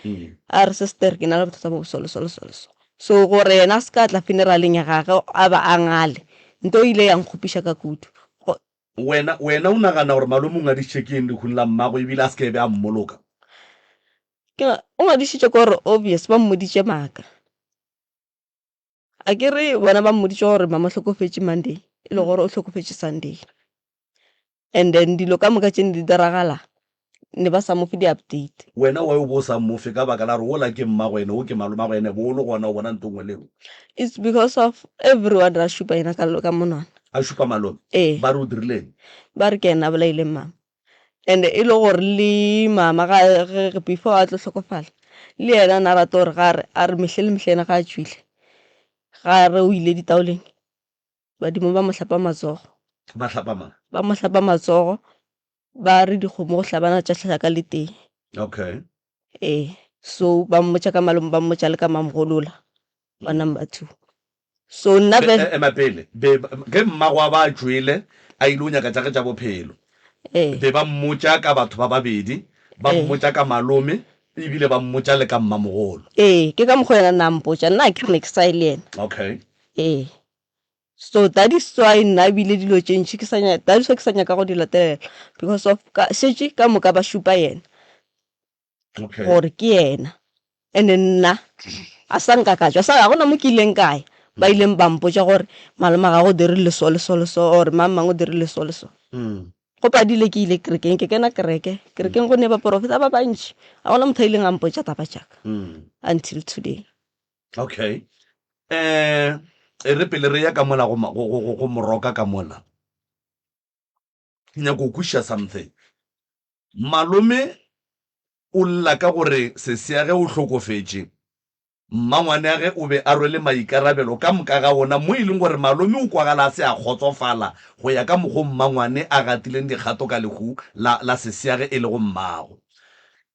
Speaker 6: A re sister ke na le bothata bo bo so le so le so le so. So gore yena a se ka tla funeraleng ya gage a ba a ngale, nto e ile ya nkgopiša ka kudu. Go.
Speaker 1: Wena, wena o nagana gore malome o ngadišitše ke eng lehung la mmagwe ebile a se ke be a mmoloka?
Speaker 6: Ke, o ngadišitše ke gore obvious ba mmoditše maaka. A ke re bona ba mmoditše gore mama o hlokofetše Monday, e le gore o hlokofetše Sunday. And then dilo ka moka tše ne di diragala ne ba sa mo fe di-update.
Speaker 1: Wena why o be o sa mo fe ka baka la gore wola ke mmago ene wo ke malomago ene bo o le gona o bona nto nngwe le nngwe.
Speaker 6: It's because of everyone ra šupa yena ka, ka monwana.
Speaker 1: A šupa malome?
Speaker 6: Ee.
Speaker 1: Ba re o dirileng?
Speaker 6: Ba re ke yena a bolaileng mama. And e le gore le mama ga ge before a tlo hlokofala le yena na rata gore ga re a re mehle le mehle yena ga a tšwile ga re o ile ditaoleng badimo ba mo hlapa matsogo.
Speaker 1: Ba hlapa mang?
Speaker 6: Ba mo hlapa matsogo ba re dikgomo go hlabana tša hlaka le tee.
Speaker 1: Okay.
Speaker 6: Ee, so ba mmotša ka malome ba mmotša le ka mamgolola wa number 2. So nna
Speaker 1: Be,
Speaker 6: be
Speaker 1: e- ema pele. Be, ge mmago a ba a tšwele a ile go nyaka tša ge tša bophelo,
Speaker 6: ee
Speaker 1: be ba mmotša ka batho ba babedi, ba
Speaker 6: ee
Speaker 1: mmotša ka malome ebile ba mmotša le ka mmamogolo.
Speaker 6: ee ke ka mokgwa yena nna a mpotša nna a ke re ne ke sa ye le yena.
Speaker 1: Okay.
Speaker 6: Ee. So that is why nna ebile dilo tše ntši ke sa nyaka, that is why ke sa nyaka go di latelela because of ka šetše ka moka ba šupa yena
Speaker 1: Okay.
Speaker 6: gore ke yena. And nna a sa nka ka tšwa, sa ga gona mo ke ileng ka ya ba ileng ba mpotša gore malome a gago o dirile so le so le so or mang mang o dirile so le so. Go padile ke ile kerekeng, ke kena kereke, kerekeng go ne baporofeta ba bantši, ga gona motho a ileng a mpotša taba tša ka until today.
Speaker 1: Okay. Eh, e re pele re ya ka mola go, go, go, go moroka ka mola. Ke nyaka go kwešiša something. Malome o lla ka gore sesiage o hlokofetše. Mmangwaneage o be a rwele maikarabelo ka moka ga ona mo e leng gore malome o kwagala a se a kgotsofala go ya ka mokgo mmangwane a gatileng dikgato ka lehu la, la sesiage e lego mmago.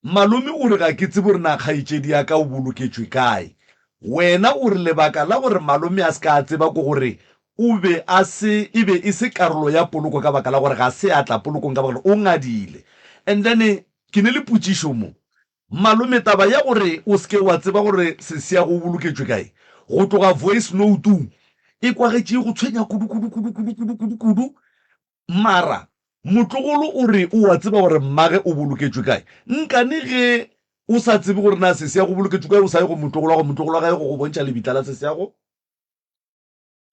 Speaker 1: Malome o re ga ke tsebe gore na kgaetšedi ya ka o boloketšwe kae. Wena o re lebaka la gore malome a se ka a tseba ke gore o be a se, e be e se karolo ya poloko ka baka la gore ga se a tla polokong ka baka la gore o ngadile. And then ke ne le potšišo mo. Malome taba ya gore o se ke wa tseba gore sesiago o boloketšwe kae, go tloga voice note-ong e kwagetše e go tshwenya kudu kudu kudu kudu kudu kudu kudu. Mara motlogolo o re o a tseba gore mmage o boloketšwe kae. Nkane ge o sa tsebe gore na sesiago o boloketšwe kae o sa ye go motlogolo wa gago, motlogolo wa gago go go bontšha lebitla la sesiago?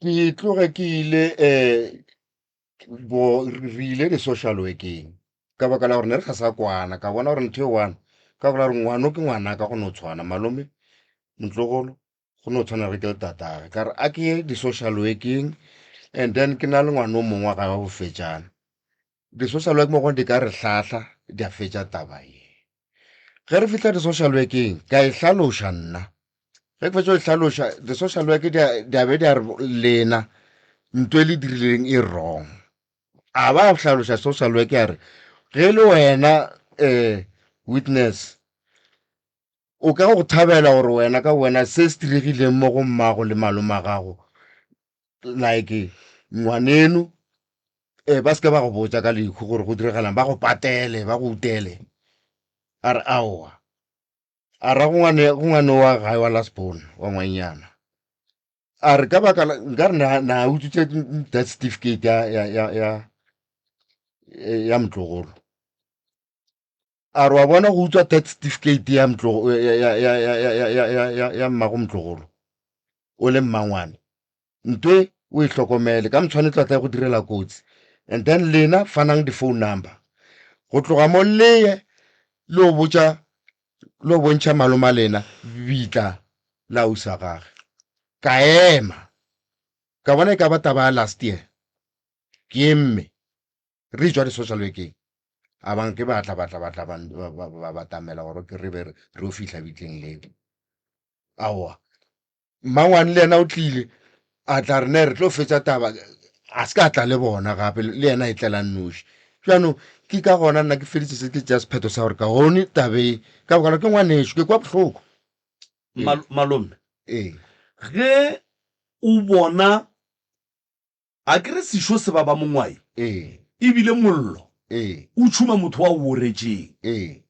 Speaker 7: Ke tloge ke ile um bo re ile di-social workeng ka baka la gore ne re ga sa kwana ka bona gore ntho e one ka baka la gore ngwano ke ngwanaka go no tshwana malome motlogolo go no tshwana re ke le tatage ka re a ke ye di-social workeng and then ke na le ngwana o mongwe wa gae wa bofetšana di-social work mo gone di ka re hlahla di a fetša taba ye ge re fihla di-social workeng ka e hlaloša nna ge ke fetša go e hlaloša di-social work di a be di a re lena nto e le dirileng e wrong a ba hlaloša social work ya re ge le wena um witness O ka go thabela gore wena ka wena se se diregileng mo go mmago le malome a gago like ngwaneno um ba seke ba go botša ka lehu gore go diregalang ba go patele ba go utele a re aowa a ra go ngwane go ngwane wa gae wa last born wa ngwanyana a re ka baka la nka re na na utswitse death certificate ya ya ya ya ya motlogolo A re wa bona go utswa death certificate ya motlogo ya ya ya ya ya ya ya ya ya ya mmago motlogolo o le mmangwane ntwe o e hlokomele ka motshwane tla tla go direla kotsi and then lena fanang di-phone number go tloga mo leye le o botša le o bontšha maloma lena bitla la ausa gage ka ema ka bona e ka ba taba ya last year ke emme re tšwa di-social workeng a bang ke batla batla batla ba batamela gore ke re be re o fihla bitleng leo aowa mmangwane le yena o tlile a tla re ne re tlo fetša taba a se ka tla le bona gape le yena e tlela nnoši jaanong ke ka gona nna ke feditse se ke tšea sephetho sa gore ka gone tabe ka bokala ke ngwaneso ke kwa bohloko
Speaker 1: malome
Speaker 7: ee
Speaker 1: ge o bona A ke re sešo se baba mongwai?
Speaker 7: Ee.
Speaker 1: E bile mollo.
Speaker 7: Ee.
Speaker 1: O tšhuma motho wa o oretšeng.
Speaker 7: Ee.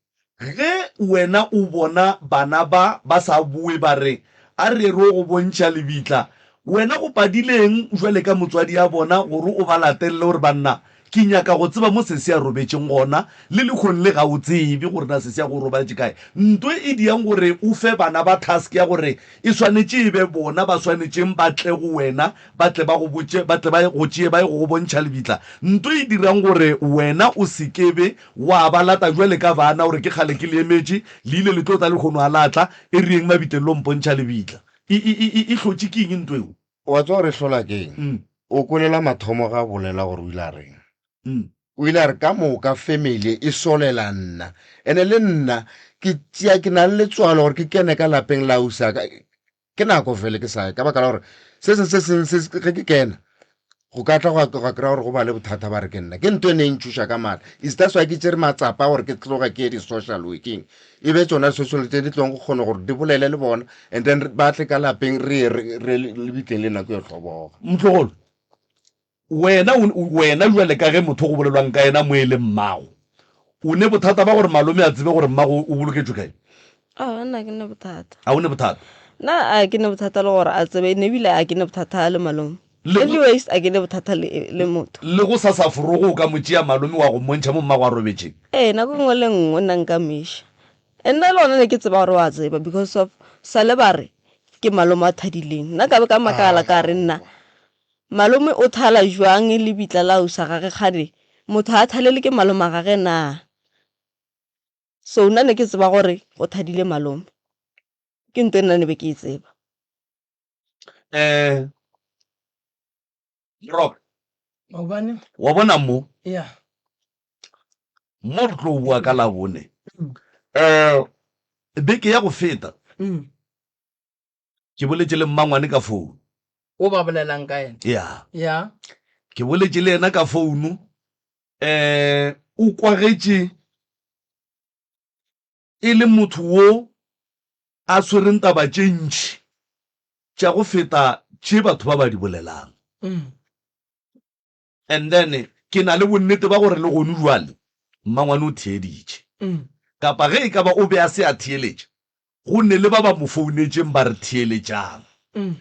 Speaker 1: Ge wena o bona bana ba ba sa boe ba re, A re ye re yo go bontšha lebitla, wena go padileng jwale ka motswadi ya bona gore o ba latelele o re, Banna, ke nyaka go tseba mo sesi a robetšeng gona, le lehono le ga o tsebe gore na sesi ya go o robaletše kae. Nto e diang gore o fe bana ba task ya gore e swanetše e be bona ba swanetšeng ba tle go wena ba tle ba go botše, ba tle ba go tšee ba ye go go bontšha lebitla. Nto e dirang gore wena o se ke be wa ba lata bjale ka bana gore ke kgale ke le emetše, le ile le tlo tla lehono a la tla, e re yeng mabitleng lo mpontšha lebitla. E, e, e, e hlotše ke eng nto eo?
Speaker 7: Wa tseba gore e hlola ke eng? O kwele la mathomo ge a bolela gore o ile a reng? O ile a re ka moka family e solela nna. Ene le nna ke tšea ke na le letswalo gore ke kene ka lapeng la ausi ka. Ke nako fele ke sa ye ka baka la gore se seng se seng se ge ke kena go ka tla gwa gwa kry-a gore go ba le bothata ba re ke nna. Ke ntho e ne e ntšhoša ka maatla. Is that's why ke tšere matsapa a gore ke tloge ke ye di-social working. E be tšona di-social tse di tlong go kgona gore di bolele le bona and then ba tle ka lapeng re ye re ye lebitleng le nna ke yo hloboga.
Speaker 1: Motlogolo, wena wena jwale ka ge motho go bolelwang ka yena mo e le mmago, o ne bothata ba gore malome a tsebe gore mmago o boloketšwe kae?
Speaker 6: Aowa, nna ke ne bothata.
Speaker 1: A o ne bothata?
Speaker 6: Nna a ke ne bothata le gore a tsebe, ne ebile a ke ne bothata le malome. Anyways, a ke ne bothata le, le motho.
Speaker 1: Le go sa sa forogo o ka mo tšea malome wa go mmontšha mo mmago a robetšeng?
Speaker 6: Ee, nako e nngwe le nngwe nna nka mo iša. And nna le gona ne ke tseba gore wa tseba because of sale ba re ke malome a thadileng. Nna ka be ka makala ka re nna malome o thala jwang lebitla la ausa gage kgane motho a thalele ke malome a gage na? So nna ne ke tseba gore go thadile malome. Ke ntho e nna ne be ke e tseba.
Speaker 1: Eh, Rock.
Speaker 2: Maobane.
Speaker 1: Wa bona mo?
Speaker 2: Yeah.
Speaker 1: Mo re tlo bua ka Labone. Eh, beke ya go feta.
Speaker 2: Mm.
Speaker 1: Ke boletše le mmangwane ka founu.
Speaker 2: O ba bolelang ka yena?
Speaker 1: Yeah.
Speaker 2: Yeah.
Speaker 1: Ke boletše le yena ka founu. Eh, o kwagetše e le motho wo a swereng taba tše ntši tša go feta tše batho ba ba di bolelang. And then ke na le bonnete ba gore le gonu bjale mmangwane o theeditše. Kapa ge e ka ba o be a se a theeletša, go ne le ba ba mo founetšeng ba re theeletšang. Um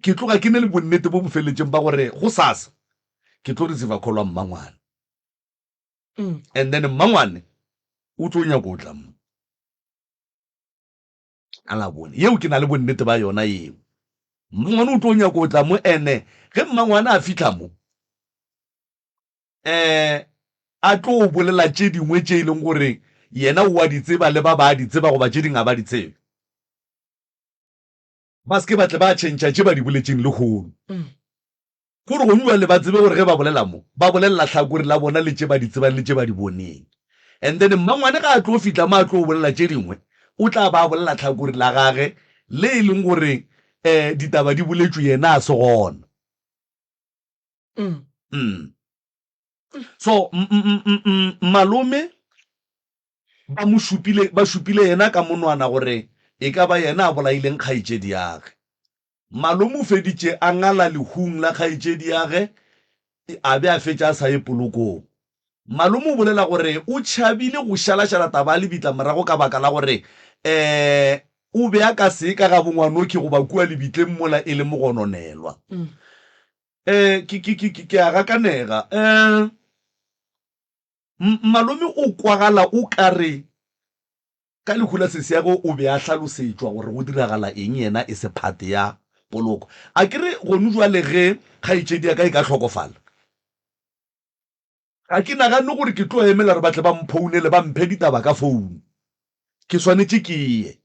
Speaker 1: ke tloga ke ne le bonnete bo bo feleletšeng ba gore gosasa ke tlo receiver call wa mmangwane. And then mmangwane o tlo nyaka go tla mo ka Labone. Yeo ke na le bonnete ba yona yeo. Mmangwane o tlo nyaka go tla mo ene ge mmangwane a fihla mo um a tlo bolela tše dingwe tše e leng gore yena o a di tseba le ba ba di tseba goba tše dingwe a ba di tsebe. Ba se ke ba tle ba tšhentšha tše ba di boletšeng lehono. Gore gong bjale ba tsebe gore ge ba bolela mo, ba bolelela hlakore la bona le tše ba di tsebang le tše ba di boneng. And then mmangwane ga a tlo fihla mo a tlo bolela tše dingwe, o tla ba a bolela hlakore la gage le e leng gore um ditaba di boletšwe yena a se gona. Mm. So malome ba mo šupile, ba šupile yena ka monwana gore e ka ba yena a bolaileng kgaetšediage. Malome o feditše a ngala lehung la kgaetšediage a be a fetša a sa ye polokong. Malome o bolela gore o tšhabile go šalašala taba ya lebitla morago ka baka la gore um o be a ka se ye ka ga bongwanokhi goba kua lebitleng mola e le mogononelwa. Um ke, ke, ke, ke a gakanega. Um malome o kwagala o ka re Ka lehu la sesiagwe o be a hlalosetšwa gore go diragala eng yena e se phate ya poloko. A ke re gonu jwale ge kgaetšedi ya ka e ka hlokofala, ga ke nagane gore ke tlo emela gore ba tle ba mphounele ba mphe ditaba ka founu. Ke swanetše ke ye.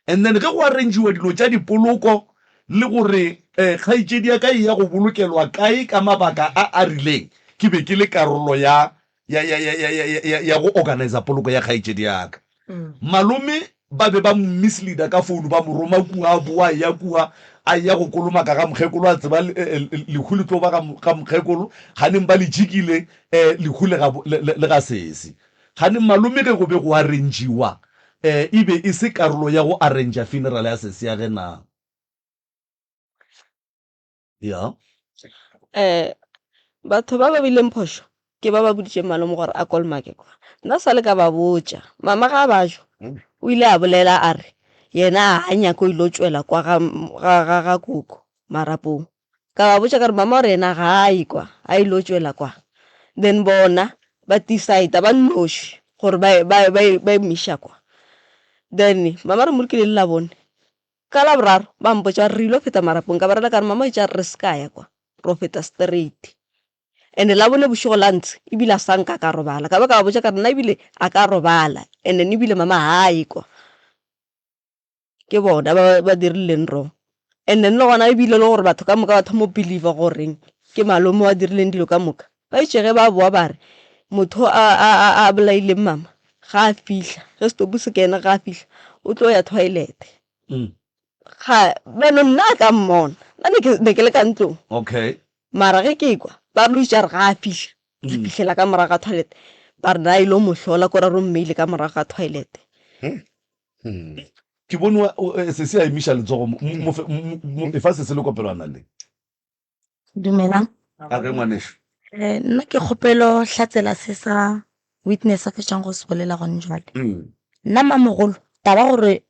Speaker 1: And then ge go arrangiwa dilo tša dipoloko le gore kgaetšedi ya ka e ya go bolokelwa kae ka mabaka a a rileng, ke be ke le karolo ya ya, ya, ya, ya, ya, ya, ya go organizer poloko ya kgaetšedi ya ka. Malome ba be ba mo misleader ka founu, ba mo roma kua, a boa a eya kua, a eya go kolomaka ga mokgekolo, a tseba lehu le tlo ba ga, ga mokgekolo, ganeng ba le jikile um lehu le ga, le, le, le ga sesi. Ganeng malome ge go be go arrangiwa um e be e se karolo ya go arranger funeral ya sesi ya ge na? Ya.
Speaker 6: Um. Batho ba ba bileng phošo ke ba ba boditšeng malome gore a kolomake kwa. Nna sa le ka ba botša. Mama ga a bajwa o ile a bolela a re yena ga a nyake o ilo tšwela kwa ga, ga, ga, ga koko marapong. Ka ba botša ka re mama o re yena ga a ye kwa, a ilo tšwela kwa. Then bona ba decide ba nnoši gore ba, ba, ba, ba emiša kwa. Then mama re mmolokile le Labone. Ka Laboraro ba mpotša gore re ilo feta marapong, ka ba rela ka re mama o itše a re re se ka ya kwa, ro feta straight. And-e Labone bošego la ntshe ebile a sa nka ka robala, ka ba ka ba botša ka re nna ebile a ka robala and then ebile mama ga a ye kwa. Ke bona ba ba dirileng wrong. And then le gona ebile le gore batho ka moka ba thoma go believer goreng ke malome wa dirileng dilo ka moka. Ba itše ge ba boa ba re motho a a a a bolaileng mama ga a fihla, ge setopo se kena ga a fihla o tlo ya toilet. Ga bjano nna a ka mmona, nna ne ke ne ke le ka ntlong.
Speaker 1: Okay.
Speaker 6: Mara ge ke kwa ba re o itše a re ga a fihla, a fihlela ka morago ga toilet, ba re na ile mo hlola ko ra re o mmeile ka morago ga toilet.
Speaker 1: Ke bone wa- o- eh, sesi a emiša letsogo mo- mo- mo- mo- mo- efa sesi le kopelwana le.
Speaker 8: Dumelang.
Speaker 1: A re ngwanešu.
Speaker 8: Eh, nna ke kgopelo hlatsela se sa witness a fetšang go se bolela gone jwale. Nna mamogolo, taba gore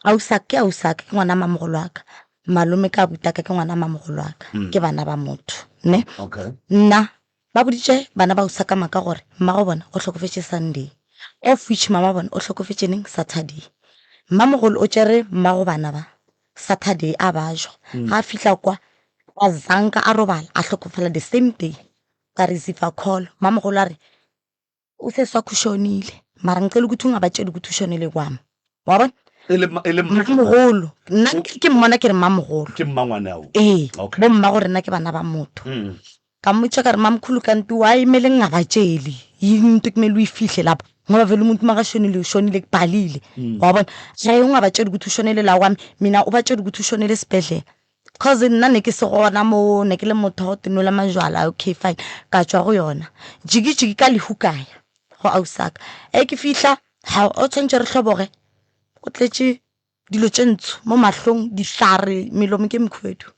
Speaker 8: ausaka ke ausaka ke ngwana mamogolo wa ka, malome ka abutaka ke ngwana mamogolo wa ka, ke bana ba motho, ne?
Speaker 1: Okay.
Speaker 8: Nna ba boditše bana ba ausaka maka gore mmago bona o hlokofetše Sunday, of which mama bona o hlokofetše neng Saturday. Mmamogolo o tšere mmago bana ba Saturday a bajwa ga a fihla kwa a zanka a robala a hlokofala the same day ka receiver call mamogolo a re o sesi wakho ushonile mara ngicela ukuthi ungabatsheli ukuthi ushonele kwami wa bona
Speaker 1: E le ma- e le ma-
Speaker 8: mamogolo nna ke mmona ke re mamogolo
Speaker 1: ke mmangwane ao
Speaker 8: ee
Speaker 1: Okay.
Speaker 8: bo mma go rena ke bana ba motho Ka mmotša ka re, Mamkhulu kanti why mele ngingabatsheli yini into ekumele uyifihle lapha ngoba vele umuntu makashonile ushonile kubhalile wa bona hayi ungabatsheli ukuthi ushonele la kwami mina ubatshela ukuthi ushonele esibhedlela cause nna ne ke se gona mo ne ke le motho wa go tinola majwala okay fine ka tšwa go yona jiki-jiki ka lehu ka ya go ausaka e ke fihla ha o tshwanetse re hloboge o tletše dilo tše ntsho mo mahlong, dihlare, melomo ke mekhubedu.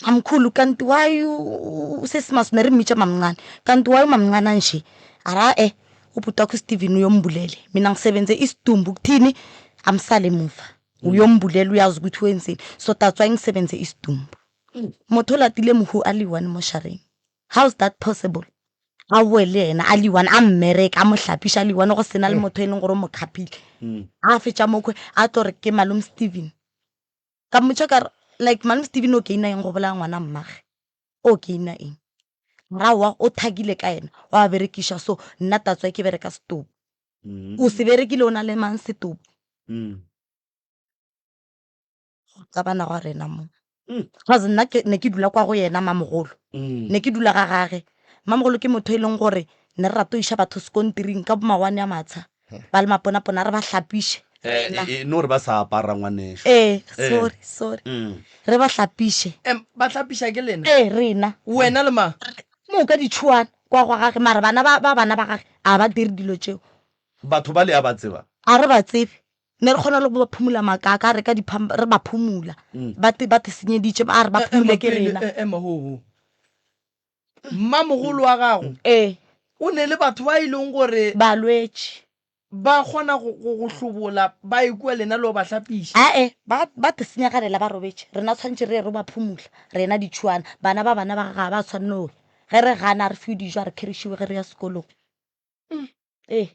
Speaker 8: Mamkhulu kanti why o se se ne re mmitša mamncane, kanti why umamncane a nje? A re ae ubhuti wakho uSteven uyombulele, mina ngisebenze isidumbu kuthini amsale emuva, uyombulela uyazi ukuthi wenzeni so that's why ngisebenze isidumbu. Motho o latile mohu a le one moshareng, how is that possible? A boe le yena a le one a mmereka a mo hlapiša a le one go sena le motho e leng gore o mo khapile. A fetša mokhwe a tlo re ke malome Steven. Ka mmotša ka re like malome Steven o gaina eng go bolaya ngwana mmage? O gaina eng? Ra wa o thakile ka yena wa berekiša so nna that's why ke bereka setopo. O se berekile o na le mang setopo? Go qabana gwa rena mo. Cause nna ke ne ke dula kwa go yena mamogolo. Ne ke dula ga gage. Mamogolo ke motho e leng gore ne re rata go iša batho sekontiring ka bo mawane a matsha. Ba le maponapona re ba hlapiše.
Speaker 1: Eh,
Speaker 8: Rena.
Speaker 1: e, e, no re ba sa apara ngwanešu.
Speaker 8: Ee,
Speaker 1: Eh.
Speaker 8: sorry, sorry. Re ba hlapiše.
Speaker 2: Em, ba hlapiša ke lena?
Speaker 8: Ee, rena.
Speaker 2: Wena le mang?
Speaker 8: Moka ditšhuana kwa gwa gage mara bana ba, ba bana ba gage a ba dire dilo tšeo.
Speaker 1: Batho ba le a ba tseba?
Speaker 8: A re ba tsebe. Ne re kgona le go ba phumula makaka, a reka dipham, re ba phumula. Ba te, ba te senyeditše, a re ba
Speaker 2: E,
Speaker 8: phumule
Speaker 2: ema
Speaker 8: ke
Speaker 2: pele,
Speaker 8: rena.
Speaker 2: e, ema ho ho. Mmamogolo wa gago
Speaker 8: Ee.
Speaker 2: o ne le batho ba e leng gore
Speaker 8: Balwetši.
Speaker 2: ba kgona go, go, go hlobola ba ye kua lena le go ba hlapiša.
Speaker 8: Ae, ba, ba te senyegalela ba robetše. Rena tshwanetše re ye re ba phumula, rena ditšhuana. Bana ba bana ba gage ga ba tshwanne go ya. Ge re gana a re fiwe dijo, a re kerišiwe ge re ya sekolong. Ee.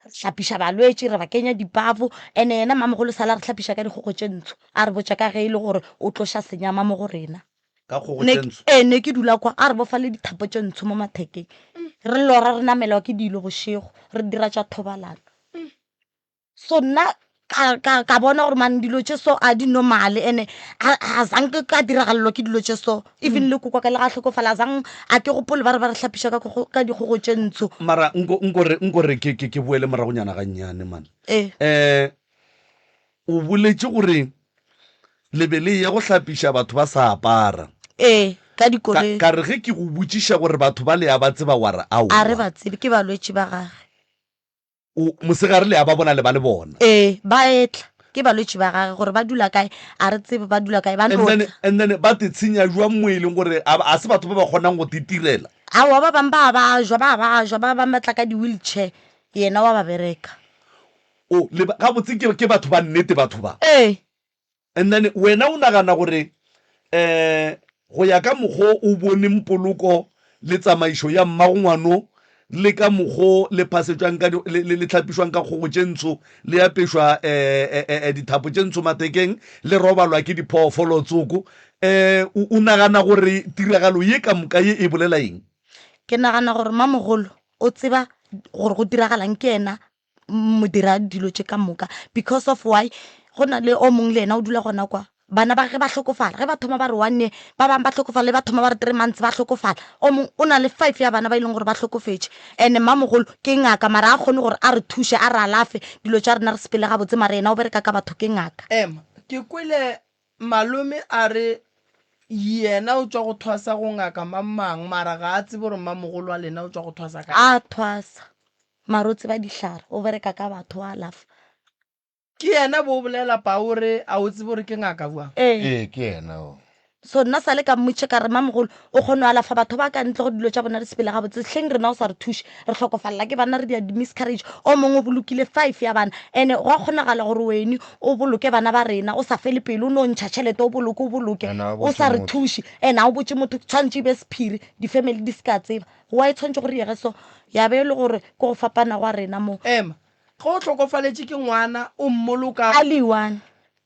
Speaker 8: Re hlapiša balwetši, re ba kenya dipafo, and-e yena mmamogolo sala a re hlapiša ka dikgogo tše ntsho, a re botša ka ge e le gore o tloša senyama mo go rena.
Speaker 1: Ka kgogo
Speaker 8: Ne
Speaker 1: tše ntsho?
Speaker 8: Ee, ne ke dula kwa, a re bofa le dithapo tše ntsho mo mathekeng. Re lora re namelwa ke dilo bošego, re dira tša thobalano. So nna ka, ka, ka bona gore man dilo tše so a di normale ene a, a zanke ka diragalelwa ke dilo tše so. Even le kokwa ka le ga hlokofala a zang a ke gopole ba re ba re hlapiša ka kgogo, ka dikgogo tše ntsho.
Speaker 1: Mara nko, nko re, nko re ke, ke, ke boele moragonyana gannyane man.
Speaker 8: Ee.
Speaker 1: Eh, o boletše gore le be le eya go hlapiša batho ba sa apara.
Speaker 8: Ee, ka
Speaker 1: Ka,
Speaker 8: dikoloi.
Speaker 1: ka re ge ke go botšiša gore batho ba le a ba tseba wa re
Speaker 8: A re
Speaker 1: aowa.
Speaker 8: ba tsebe, ke balwetši ba gage.
Speaker 1: O, mosegare le a ba bona le ba le bona.
Speaker 8: Ee, ba etla. Ke balwetši ba gage gore ba dula kae a re tsebe ba dula kae ba
Speaker 1: And
Speaker 8: no
Speaker 1: then
Speaker 8: tla.
Speaker 1: and then ba te tshenya jwang mo e leng gore a a se batho ba ba kgonang go te tirela?
Speaker 8: Aowa ba bang ba ba jwa ba ba jwa ba bang ba tla ka di wheelchair yena wa ba bereka.
Speaker 1: O le gabotse ke ke batho ba nnete batho ba.
Speaker 8: Ee.
Speaker 1: And then wena o nagana gore um go ya ka mokgo o boneng poloko le tsamaišo ya mmagongwano le ka mokgo le phasetšwang ka le, le, le hlapišwang ka kgogo tše ntsho le apešwa um dithapo tše ntsho mathekeng le robalwa ke diphoofolo tsoko um o, o nagana gore tiragalo ye ka moka ye e bolela eng?
Speaker 8: Ke nagana gore mamogolo o tseba gore go diragalang ke yena modira dilo tše ka moka because of why go na le o mongwe le yena o dula gona kwa bana ba ge ba hlokofala ge ba thoma ba re one year ba bangwe ba hlokofala le ba thoma ba re three months ba hlokofala o mongwe o na le five ya bana ba e leng gore ba hlokofetše and mmamogolo ke ngaka mara a kgone gore a re thuše a re alafe dilo tša rena re sepele gabotse mara yena o bereka ka batho ke ngaka.
Speaker 2: Ema, ke kwele malome a re yena o tšwa go thwasa go ngaka mang mang mara ga a tsebe gore mmamogolo wa lena o tšwa go thwasa kae.
Speaker 8: A thwasa. Mara o tseba dihlare, o bereka ka batho, o alafa.
Speaker 2: Ke yena bo bolela pa o re a o tsebe gore ke ngaka bjang?
Speaker 8: Ee.
Speaker 7: Ee, ke yena o.
Speaker 8: So nna sale ka mmotša ka re mamogolo o kgone go alafa batho ba ka ntle gore dilo tša bona di sepele gabotse hleng rena o sa re thuše re hlokofalela ke bana re dia di-miscarriage o mongwe o bolokile five ya bana ene gwa kgonagala gore wene o boloke bana ba rena o sa fele pelo o no ntšha tšhelete o boloke o boloke
Speaker 7: And ha o
Speaker 8: o
Speaker 7: botše
Speaker 8: sa re
Speaker 7: motho.
Speaker 8: thuše ene ga o botše motho tshwanetše e be sephiri di-family di se ka tseba Why tshwanetše gore yege so? Ya be e le gore ke go fapana gwa rena mo.
Speaker 2: Ema, ge o hlokofaletše ke ngwana o mmoloka.
Speaker 8: A le one,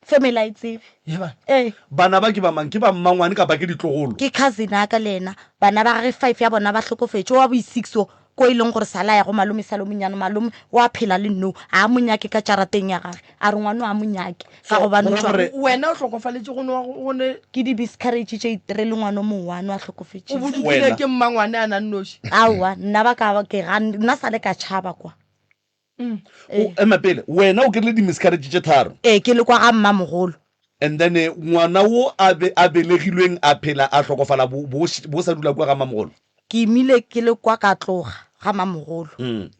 Speaker 8: family a e tsebe.
Speaker 2: Yeba.
Speaker 8: Ee.
Speaker 1: Bana ba ke ba mang? Ke ba mmangwane kapa ke ditlogolo?
Speaker 8: Ke cousin ya ka le yena. Bana ba gage five ya bona ba hlokofetše. O wa bo six o, ko e leng gore sala a ya go malome sale o monyane. Malome o a phela le nou. A mo nyake ka jarateng ya gage. A re ngwano a mo nyake. Ka gobane
Speaker 1: go ra
Speaker 8: o tšwa.
Speaker 1: gore
Speaker 2: Wena o hlokofaletše go no go ne.
Speaker 8: Ke di miscarriage tše itere le ngwana o mongwe one a hlokofetšeng.
Speaker 2: O bolokile
Speaker 1: Wena.
Speaker 2: ke mmangwane a na nnoši.
Speaker 8: Aowa nna ba ka ke ga nna sale ka tšhaba kwa.
Speaker 1: O ema pele, wena o kry-ile di miscarriage tše tharo.
Speaker 8: Ee ke le kwa ga mmamogolo.
Speaker 1: And then ngwana wo a be a belegilweng a phela a hlokofala bo bo bo sa dula kua ga mmamogolo?
Speaker 8: Ke imile ke le kwa ka tloga ga mamogolo.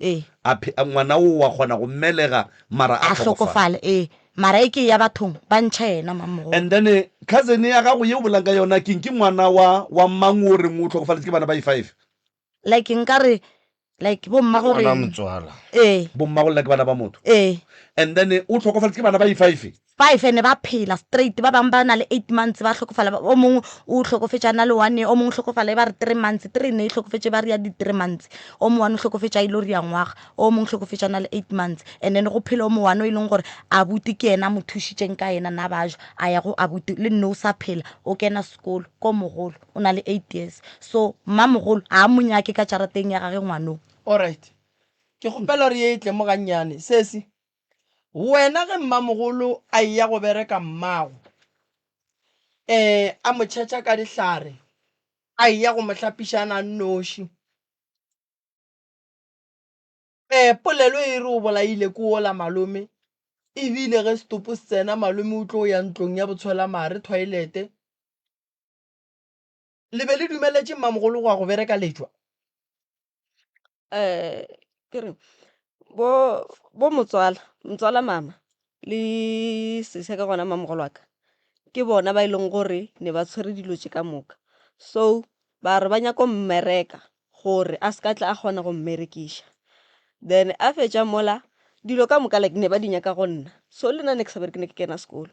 Speaker 8: Ee.
Speaker 1: A phe, ngwana wo wa kgona go mmelega mara a
Speaker 8: A
Speaker 1: hlokofala.
Speaker 8: hlokofala, ee. Mara e ke ya bathong ba ntšha yena mamogolo.
Speaker 1: And then cousin ya gago ye o bolang ka yona keng? Ke ngwana wa wa mang o reng o hlokofaletse ke bana ba i-five?
Speaker 8: Like nkare like bo mmago
Speaker 7: Ngwana
Speaker 8: rena.
Speaker 7: motswala.
Speaker 8: Ee.
Speaker 1: Bo mmago lena ke bana ba motho.
Speaker 8: Ee.
Speaker 1: And then o hlokofaletse ke bana ba i-five?
Speaker 8: Five ene ba phela straight, ba bangwe ba na le eight months ba hlokofala, o mongwe o hlokofetše a na le one year, o mongwe o hlokofala e ba re three months, three ne e hlokofetše ba re ya di-three months, o mongwe one o hlokofetše a ile go ria ngwaga, o mongwe o hlokofetše a na le eight months, and then go phela o mongwe one o e leng gore abuti ke yena a mo thušitšeng ka yena na ba jwa, a ya go abuti le nne o sa phela, o kena sekolo, ko mogolo o na le eight years, so mmamogolo ga a mo nyake ka jarateng ya gage ngwanoo.
Speaker 2: Alright, ke kgopela gore ye e tle mo gannyane, sesi. Wena ge mmamogolo a eya go bereka mmago, um a mo tšhetša ka dihlare, a eya go mo hlapišana a nnoši, um polelo e re o bolaile ke wola malome, ebile ge setopo se tsena malome o tlo ya ntlong ya botshwelamare, toilet-e. Le be le dumeletše mmamogolo go ya go bereka letšwa?
Speaker 6: Um ke re bo bo motswala, motswala mama le sesi ya ka gona mamogolo wa ka ke bona ba e leng gore ne ba tshwere dilo tše ka moka. So ba re ba nyaka go mmereka gore a se ka tla a kgona go mmerekiša. Then a fetša mola dilo ka moka like ne ba di nyaka go nna, so le nna ne ke sa bereke ne ke kena sekolo.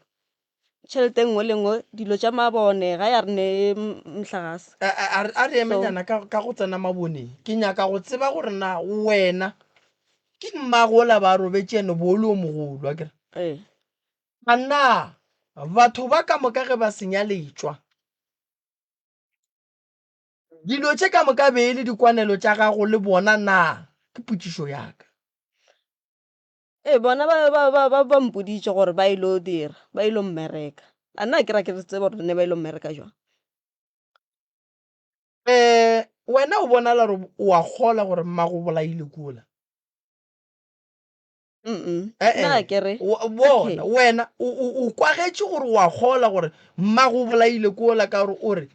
Speaker 6: Tšhelete e nngwe le nngwe, dilo tša mabone, ga ya re ne mohlagase.
Speaker 2: A re emenyana ka, ka go tsena maboneng. Ke nyaka go tseba gore na wena ke mmago ola ba robetše ene bo o le o mogolo, a kere?
Speaker 6: Ee.
Speaker 2: A na batho ba ka moka ge ba senya letšwa, dilo tše ka moka be e le dikwanelo tša gago le bona na? Ke potšišo ya ka.
Speaker 6: Ee, bona ba, ba, ba, ba, ba mpoditše gore ba ilo dira, ba ilo mmereka. A nna ke ra ke tsebe gore ne ba ilo mmereka jwang.
Speaker 2: Um wena o bonala gore o a kgolwa gore mmago o bolaile kula?
Speaker 6: Mm-mm.
Speaker 2: Eh,
Speaker 6: Nna
Speaker 2: eh.
Speaker 6: ke re,
Speaker 2: Bona,
Speaker 6: okay.
Speaker 2: wena o, o, o kwagetše gore o a kgolwa gore mmago o bolaile kula ka gore o re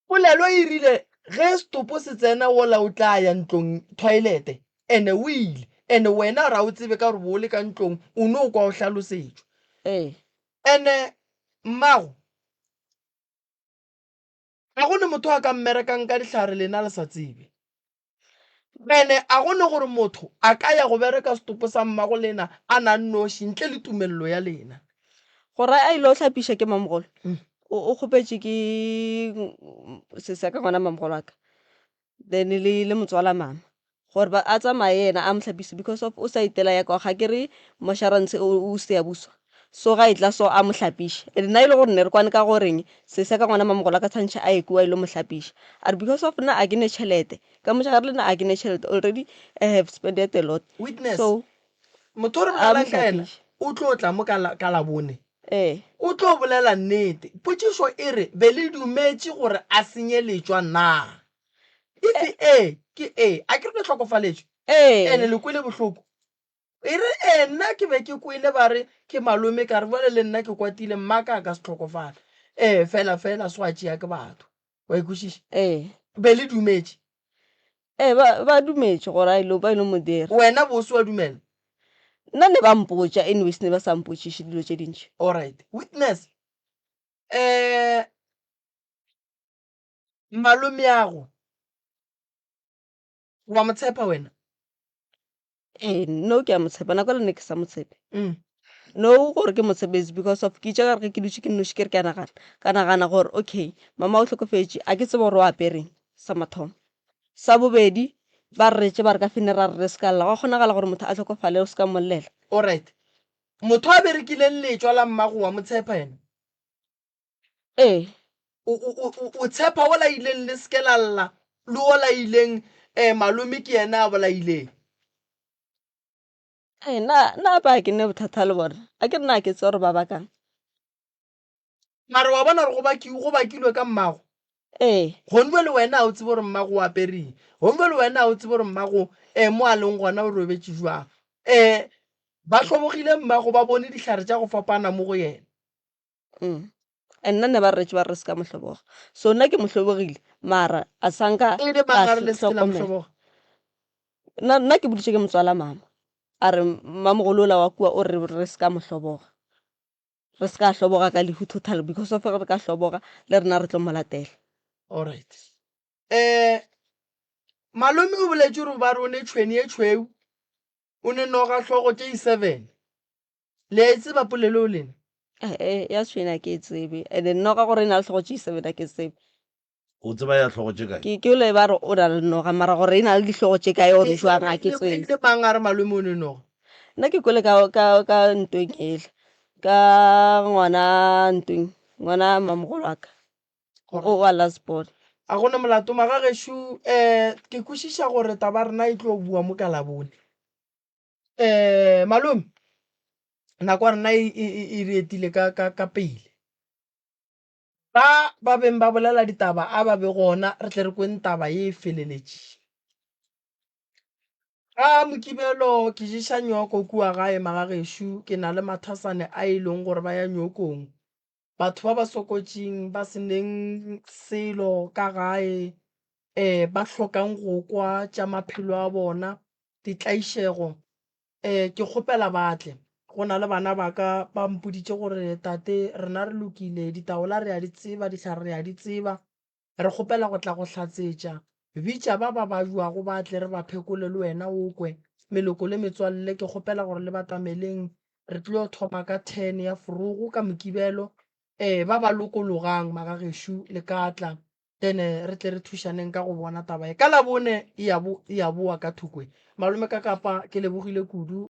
Speaker 2: Polelo e rile ge setopo se tsena wola o tla ya ntlong toilet ene o ile. And wena ra o tsebe ka gore bo o le ka ntlong o no kwa o hlalosetšwa.
Speaker 6: Ee.
Speaker 2: And-e mmago ga go ne motho a ka mmerekang ka dihlare lena le sa tsebe. Ene a go ne gore motho a ka ya go bereka setopo sa mmago lena a na nnoši ntle le tumelelo ya lena.
Speaker 6: Gore a ile go hlapiša ke mamogolo, o o kgopetše ke sesi ya ka ngwana mamogolo wa ka then le le motswala mama gore ba a tsamaye yena a mo hlapise because of o sa itela ya kwa ga ke re mošarantse o o Siyabuswa. So ga e tla so a mo hlapiše and nna e le gore ne re kwane ka goreng sesi ya ka ngwana mamogolo a ka tshwantšhe a ye kua a ile mo hlapiša a re because of nna a ke ne tšhelete ka mmotša ka re le nna a ke ne tšhelete already I have spended a lot
Speaker 2: Witness,
Speaker 6: so
Speaker 2: motho o re
Speaker 6: a mo
Speaker 2: bolelang ka yena
Speaker 6: hlapiše
Speaker 2: o tlo tla mo ka la, ka Labone.
Speaker 6: ee.
Speaker 2: O tlo bolela nnete. Potšišo e re, be le dumetše gore a senye letšwa na? If ee, ke ee. A ke re le hlokofaletšwe?
Speaker 6: Ee.
Speaker 2: Ene le kwele bohloko? E re, Ee, nna ke be ke kwele ba re ke malome, ka re bjale le nna ke kwatile, mmaka a ka se hlokofale. Ee, fela, fela se wa tšea ke batho. Wa e kwešiša?
Speaker 6: Ee.
Speaker 2: Be le dumetše?
Speaker 6: Ee, ba, ba dumetše gore a ilo, ba ilo mo dira.
Speaker 2: Wena bo se wa dumela?
Speaker 6: Nna ne ba mpotša, anyways ne ba sa mpotšiše dilo tše dintši.
Speaker 2: Alright. Witness, eh, malomeago, wa mo tshepa wena?
Speaker 6: Ee, no ke a mo tshepa, nako le ne ke sa mo tshepe.
Speaker 2: Mm.
Speaker 6: No gore ke mo tshepe is because of ke itše ka re ge ke dutše ke nnoši ke re ke a nagana, ka nagana gore okay mama o hlokofetše a ke tsebe gore o apereng sa mathomo. Sa bobedi ba re retše ba re ka funeral re se ka lla, gwa kgonagala gore motho a hlokofale o se ka mo llela.
Speaker 2: Alright. Motho a berekileng letšwa la mmago wa mo tshepa yena?
Speaker 6: Ee.
Speaker 2: O, o, o, o, o tshepa ola ileng le seke la lla le ola ileng um malome ke yena a bolaileng.
Speaker 6: Ee, na, na ba ke ne bothata le bona. A ke re na ke tsebe gore ba bakang.
Speaker 2: Mara wa bona gore go baki, go bakilwe ka mmago.
Speaker 6: Ee.
Speaker 2: Gongwe le wena ga o tsebe gore mmago o apereng. Gongwe le wena ga o tsebe gore mmago um mo a leng gona o robetše jwang. Um ba hlobogile mmago ba bone dihlare tša go fapana mo go yena.
Speaker 6: Mm. And nna ne ba rretše ba re se ka mo hloboga. So nna ke mo hlobogile mara a sa nka
Speaker 2: E le
Speaker 6: ka
Speaker 2: mang a re le se ke la mo
Speaker 6: hlokomela.
Speaker 2: hloboga?
Speaker 6: Nna nna ke boditše ke motswala mama. A re mmamogolo ola wa kua o re re se ka mo hloboga. Re se ka hloboga ka lehu total because of ge re ka hloboga le rena re tlo mo latela.
Speaker 2: Alright. Eh malome o boletše gore ba re o ne tšhwene ye tšhweu, o ne noga hlogo tše i-seven. Le a e tseba polelo eo lena?
Speaker 6: Eh, ya tšhwene a ke e tsebe. And then noga gore e na le hlogo tše seven a ke tsebe.
Speaker 1: O tseba ya hlogo tše kae?
Speaker 6: Ke ke le ba re o na le noga mara gore e na le dihlogo tše kae or jwang a ke tsebe.
Speaker 2: Le mang a re malome o ne noga?
Speaker 6: Nna ke kwele ka ka ka ntweng ele. Ka ngwana ntweng, ngwana mamogolo wa ka. O wa last born.
Speaker 2: A gona molato magagešo eh ke kwešiša gore taba rena e tlo bua mo ka Labone. Eh malome nako ya rena e, e, e, e re etile ka, ka, ka pele. Ba ba beng ba bolela ditaba a ba be gona re tle re kweng taba ye e feleletšeng. Ka Mokibelo ke ješa nyoko kua gae magagešo ke na le mathasane a e leng gore ba ya nyokong. Batho ba ba sokotšing ba se neng selo ka gae um ba hlokang go kwa tša maphelo a bona, ditlaišego, um ke kgopela ba tle. Go na le bana ba ka ba mpoditše gore tate rena re lokile, ditaola re a di tseba, dihlare re a di tseba, re kgopela go tla go hlatsetša. Bitša ba ba babjago ba tle re ba phekole le wena o kwe. Meloko le metswalle ke kgopela gore le batameleng, re tlo thoma ka ten ya forogo ka Mokibelo. Um ba ba lokologang magagešo le ka tla. Then re tle re thušaneng ka go bona taba ye. Ka Labone e ya bo, e ya boa ka thoko ye. Malome ka Kapa, ke lebogile kudu.